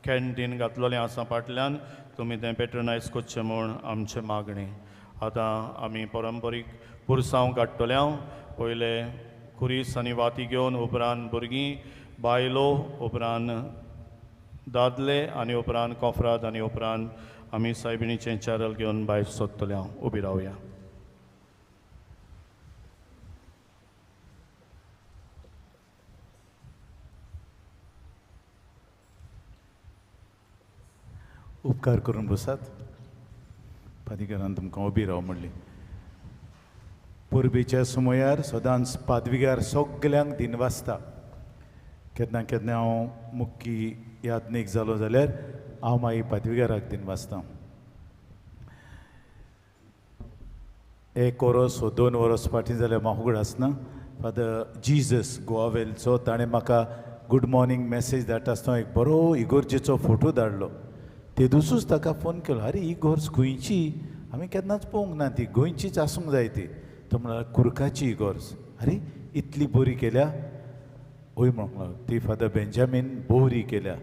कॅन्टीन घातलेलें आसा फाटल्यान, तुमी तें पेट्रनायज करचें म्हूण आमचें मागणें. आतां आमी परंपरीक पुरसांव काडटले. हांव पयले खुरीस आनी वाती घेवन, उपरांत भुरगीं, बायलो, उपरांत दादले आनी उपरांत कोफराद आनी उपरांत आमी सायबिणीचें चॅरल घेवन भायर सोदतले. हांव उबी रावया. उपकार करून बसात. पादविगारान तुमकां उबी राव म्हणली. परबेच्या समयार सदांच पादविगार सगल्यांक दिनवासता. केन्ना केन्ना हांव मुक्की यादनीक जालो जाल्यार हांव मागीर पादविगाराक दिनवासता. एक वरस वो 2 वरस फाटीं जाल्यार म्हाका उगड आसना, फादर जीजस गोवावेलचो, ताणें म्हाका गूड मॉर्निंग मॅसेज धाडटा आसतना एक बरो इगोर्जेचो फोटो धाडलो. ते दुसूच ताका फोन केलो, आरे ही इगोर्ज खंयची, आमी केन्नाच पळोवंक ना, ती गोंयचीच आसूंक जाय ती. तो म्हळ्यार कुर्काची इगोर्ज. आरे इतली बरी केल्या. हय म्हणूंक लागलो, ती फादर बेंजामीन बोरी केल्या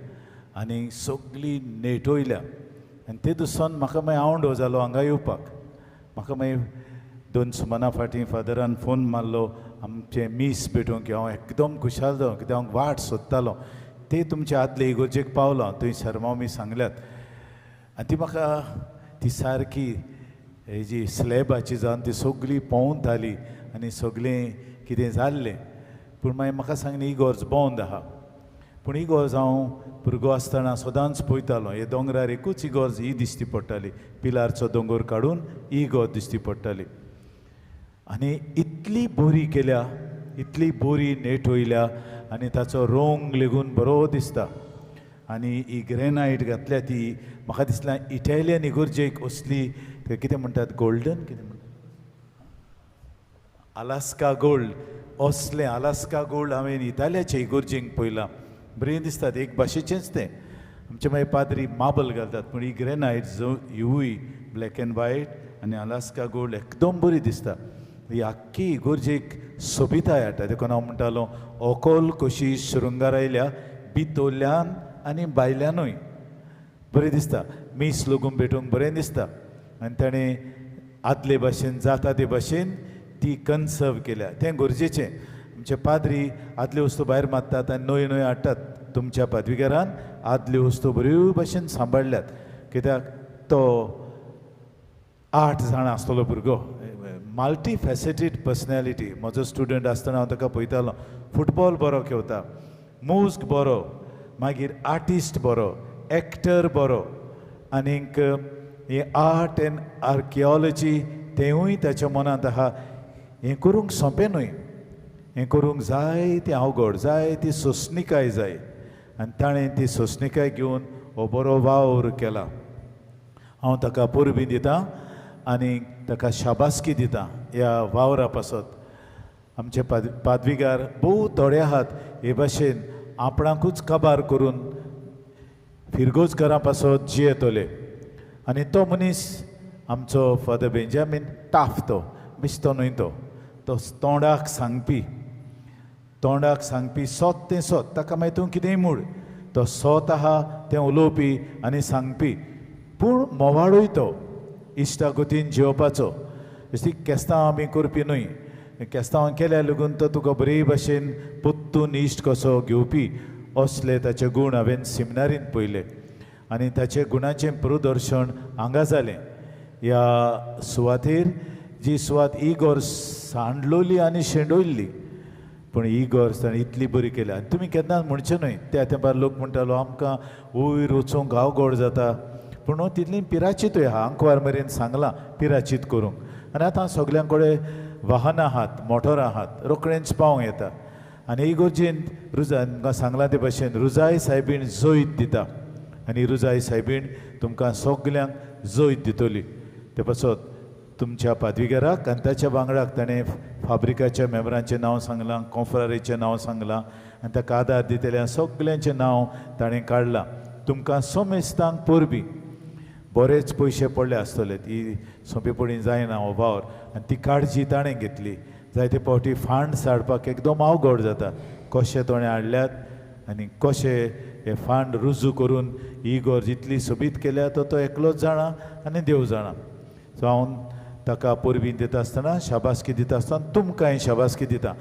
आनी सगली नेटोयल्या. आनी ते दुसऱ्यान म्हाका मागीर आवडो जालो हांगा येवपाक. म्हाका मागीर 2 सुमनां फाटीं फादरान फोन मारलो आमचें मीस भेटोवंक. हांव एकदम खुशाल जालो कित्याक हांव वाट सोदतालो. ते तुमचे आदले इगोर्जेक पावलो, थंय शर्मा मी सांगल्यात. आनी ती म्हाका ती सारकी हेजी स्लॅबाची जावन ती सगली पोंवताली आनी सगळें कितें जाल्लें. पूण मागीर म्हाका सांगलें इगोर्ज बंद आहा. पूण इगोर्ज हांव भुरगो आसतना सदांच पळयतालो. हे दोंगरार एकूच इगोर्ज ही दिश्टी पडटाली, पिलारचो दोंगर काडून इगोर्ज दिश्टी पडटाली. आनी इतली बोरी केल्या, इतली बोरी नेटोयल्या आनी ताचो रंग लेगून बरो दिसता. आनी ही ग्रेनायट घातल्या ती म्हाका दिसला इटालियन इगोर्जेक असली ते कितें म्हणटात, गोल्डन कितें म्हणटात, अलास्का गोल्ड, असलें अलास्का गोल्ड हांवें इटालियाचे इगोर्जेक पळयलां. बरें दिसतात, एक भाशेचेंच तें. आमचे मागीर पाद्री मार्बल घालतात, पूण ही ग्रेनायट जो हिवूय ब्लॅक एंड व्हायट आनी अलास्का गोल्ड एकदम बरी दिसता. ही आख्खी इगोर्जेक सोबिताय हाडटा. देखून हांव म्हणटालो ओकोल कशी शृंगारायल्या भितरल्यान आनी भायल्यानूय बरें दिसता. मीस लोगून भेटूंक बरें दिसता. आनी ताणें आदले भाशेन जाता ते भाशेन ती कन्सर्व केल्या, तें गरजेचें. आमचे पाद्री आदल्यो वस्तू भायर मारतात आनी नव्यो नव्यो हाडटात. तुमच्या पादविगारान आदल्यो वस्तू बऱ्यो भाशेन सांबाळ्ळ्यात. कित्याक तो 8 जाणां आसतलो भुरगो, मल्टी फॅसेटीड पर्सनॅलिटी. म्हजो स्टुडंट आसतना हांव ताका पळयतालो, फुटबॉल बरो खेळटा, मुज्क बरो, मागीर आर्टिस्ट बरो, एक्टर बरो, आनीक हे आर्ट एंड आर्किओलॉजी तेंवूय ताच्या मनांत आहा. हें करूंक सोंपें न्हय, हें करूंक जाय ती अवघड, जाय ती सोंसणिकाय जाय. आनी ताणें ती सोंसणिकाय घेवन हो बरो वावर केला. हांव ताका परबीं दितां आनी ताका शाबासकी दितां ह्या वावरा पासत. आमचे पादविगार भोव थोडे आहात हे भाशेन आपणाकूच काबार करून फिरगोजकारां पासत जियेतले. आनी तो मनीस आमचो फादर बेंजामीन टाफ, तो बेश्टो न्हय, तो तो तोंडाक सांगपी, तोंडाक सांगपी सोत तें सोत, ताका मागीर तूं कितेंय म्हूण, तो सोत आहा तें उलोवपी आनी सांगपी. पूण मोवाळूय तो इश्टागतीन जियोवपाचो. बेश्टी केस्तांव आमी करपी न्हय, केस्तांव केल्यार लागून तो तुका बरे भाशेन पोत्तून इश्ट कसो घेवपी असले ताचे गूण हांवें सिमिनारींत पळयले. आनी ताचे गुणाचें प्रदर्शन हांगा जालें ह्या सुवातेर, जी सुवात इगोर्ज सांडलोली आनी शेंडोयल्ली, पूण इगोर्ज ताणें इतली बरी केल्या. आनी तुमी केन्नाच म्हणचें न्हय, त्या तेंपार लोक म्हणटालो आमकां वयर वचूंक अवघड जाता, पूण तितली पिराचीतूय आहा. आंकवार मेरेन सांगलां पिराचीत करूंक. आनी आतां सगल्यां कडेन वाहनां आहात, मोटरां आहात, रोखडेंच पावोंक येता. आनी इगोर्जेंत रुजाय तुमकां सांगलां ते भाशेन रुजाय सायबीण जैत दिता. आनी रुजाय सायबीण तुमकां सगल्यांक जैत दितली. ते पासत तुमच्या पादविगाराक आनी ताच्या वांगडाक ताणें फाब्रिकाच्या मेंबरांचें नांव सांगलां, कोंफ्रारीचें नांव सांगलां आनी ताका आदार दितल्या सगल्यांचें नांव ताणें काडलां. तुमकां समेस्तांक परबीं. बरेच पयशे पडले आसतले, ती सोंपेपणी जायना हो वावर, आनी ती काळजी ताणें घेतली. जायते फावटी फंड्स हाडपाक एकदम अवघड जाता, कशें ताणें हाडल्यात आनी कशें हे फांड रुजू करून ही इगोर्ज इतली सोबीत केल्या तो तो एकलोच जाणा आनी देव जाणा. सो हांव ताका परबीं दिता आसतना शाबासकी दिता आसतना तुमकांय शाबासकी दिता.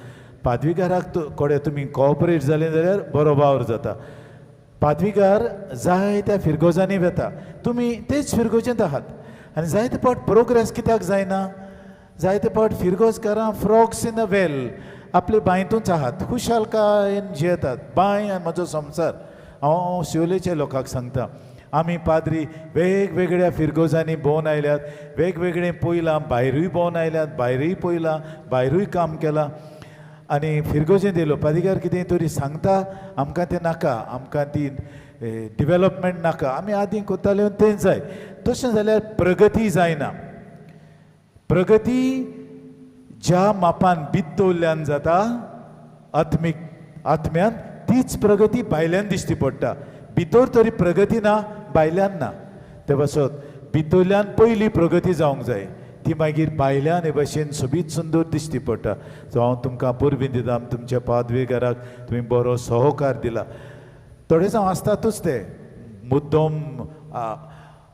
पादविगाराक कडेन तुमी कॉपरेट जालें जाल्यार बरो वावर जाता. पादविगार जायत्या फिरगोजांनी वेता, तुमी तेच फिरगोजेंत आहात आनी जायते फावट प्रोग्रेस कित्याक जायना? जायते फावट फिरगोजकारां फ्रॉग्स इन अ वेल, आपले बांयतूच आहात, खुशालकायेन जियेतात. बांय आनी म्हजो संवसार. हांव शिवलेच्या लोकांक सांगता, आमी पाद्री वेगवेगळ्या फिरगोजांनी भोंवन आयल्यात, वेगवेगळे पयलां, भायरूय भोंवन आयल्यात, भायरूय पयलां, भायरूय काम केलां आनी फिरगोजेंत येयलो. पादीगार कितें तरी सांगता आमकां तें नाका, आमकां ती डिवेलपमेंट नाका, आमी आदीं करताले तें जाय. तशें जाल्यार प्रगती जायना. प्रगती ज्या मापान भितरल्यान जाता आत्मीक आत्म्यान, तीच प्रगती भायल्यान दिश्टी पडटा. भितर तरी प्रगती ना, भायल्यान ना. ते पासत भितरल्यान पयली प्रगती जावंक जाय, ती मागीर भायल्यान हे भाशेन सोबीत सुंदर दिश्टी पडटा. सो हांव तुमकां परबीं दिता, तुमच्या पादवेगाराक तुमी बरो सहकार दिला. थोडे जावं आसतातूच ते मुद्दम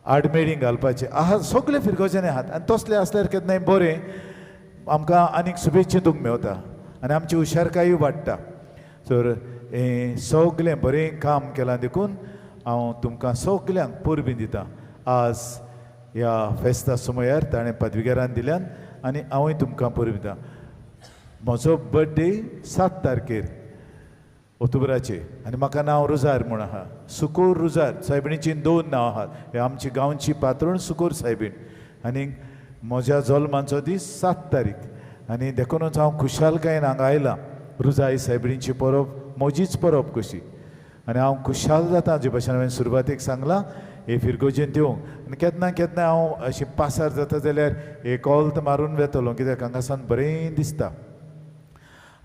आडमेळीं घालपाचे आहा, सगळे फिरगोजांनी आहात आनी तसले आसल्यार केन्नाय बरें, आमकां आनीक शुभेच्छा चिंतूंक मेवता आनी आमची हुशारकायूय वाडटा. तर हें सगळें बरें काम केलां देखून हांव तुमकां सगल्यांक परबीं दितां. आज ह्या फेस्ता समयार ताणें पदवीकारान दिल्यान आनी हांवूय तुमकां परबीं दितां. म्हजो बर्थडे 7 तारखेर ऑक्टोबराचे आनी म्हाका नांव रुजार म्हूण आहा, सुकोर रुजार. सायबिणीचीं 2 नांव आहात. हे आमची गांवची पात्रण सुकोर सायबीण आनी म्हज्या जल्माचो दीस 7 तारीख आनी देखूनच हांव खुशालकायेन हांगा आयलां. रुजाय सायबिणीची परब म्हजीच परब कशी आनी हांव खुशाल जाता. जे भाशेन हांवें सुरवातेक सांगलां हे फिरगोजेंत येवंक आनी केन्ना केन्ना हांव अशें पासार जाता जाल्यार एक ऑल्त मारून वेतलो, कित्याक हांगासान बरें दिसता,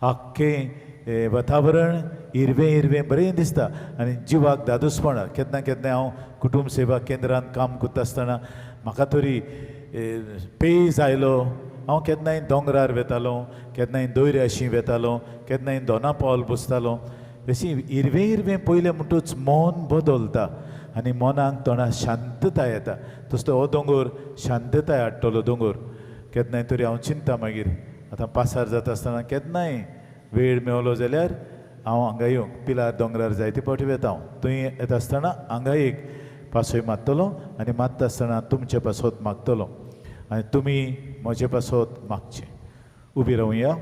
आख्खें वातावरण हिरवें हिरवें बरें दिसता आनी जिवाक दादोसपण. केन्ना केन्ना हांव कुटुंब सेवा केंद्रांत काम करता आसतना म्हाका तरी पेज आयलो, हांव केन्नाय दोंगरार वेतालो, केन्नाय दोयऱ्याशी वेतालो, केन्नाय दोना पावल बसतालो. अशी हिरवें हिरवें पयलें म्हणटूच मन बदलता आनी मनाक तोंडा शांतताय येता. तसो हो दोंगर शांतताय हाडटलो दोंगर. केन्नाय तरी हांव चिंता मागीर आतां पासार जाता आसतना केन्नाय वेळ मेवलो जाल्यार हांव हांगा येवंक पिलार दोंगरार जायते फावटी वेता. हांव थंय येता आसतना हांगा एक पासय मारतलो आनी मारता आसतना तुमचे पासत मागतलो आनी तुमी म्हजे पासत मागचें. उबी रावया.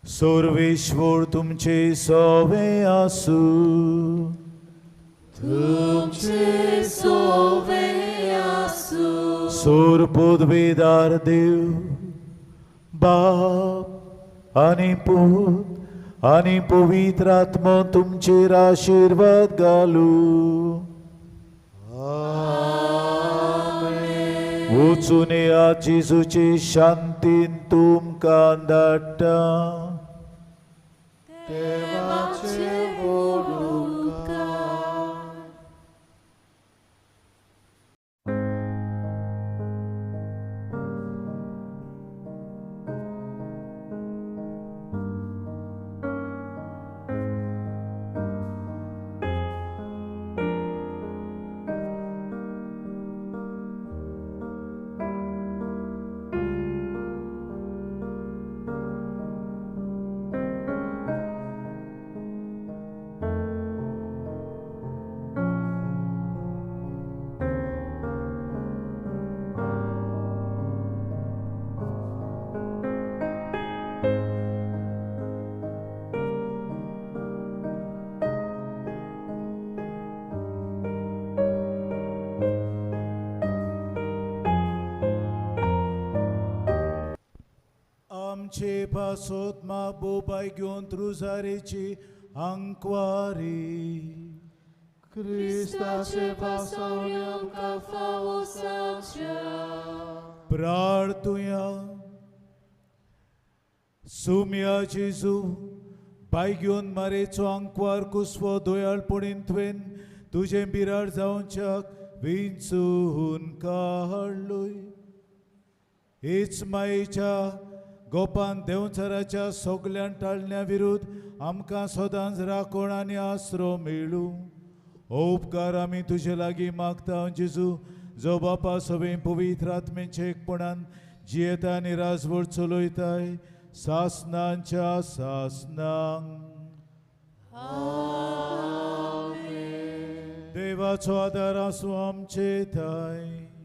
सर्वेश्वर तुमचे सवे आसूं, तुमचे सवे आसूं. सोर पदवेदार देव बाप आनी पूत आनी पवित्र आत्मो तुमचेर आशिर्वाद घालूं. वचून येयात, जेजूचे शांतीन तुमकां धाडटा. देवाचे व्हड उपकार. आमचे पासत माबोबाय घेवन रुजारेची आंकवारी क्रिस्ताचे पासवणे आमकां फावो जावच्या. प्रार्थुया. सुम्या जेजू बाय घेवन मारेचो आंकवार कुसवो दोयाळपणीन तुवें तुजें बिराड जावच्याक विंचून काडलोय. हेच मायेच्या गोपान देंवचाराच्या सगल्यान टाळण्या विरुद्ध आमकां सदांच राखण आनी आसरो मेळूं. हो उपकार आमी तुजे लागीं मागता जेजू, जो बापा सगळीं पवित्र आत्मेचे एकपणान जियेता आनी राजवट चलयताय सासनांच्या सासनांक. देवाचो आदार आसूं आमचे थाय.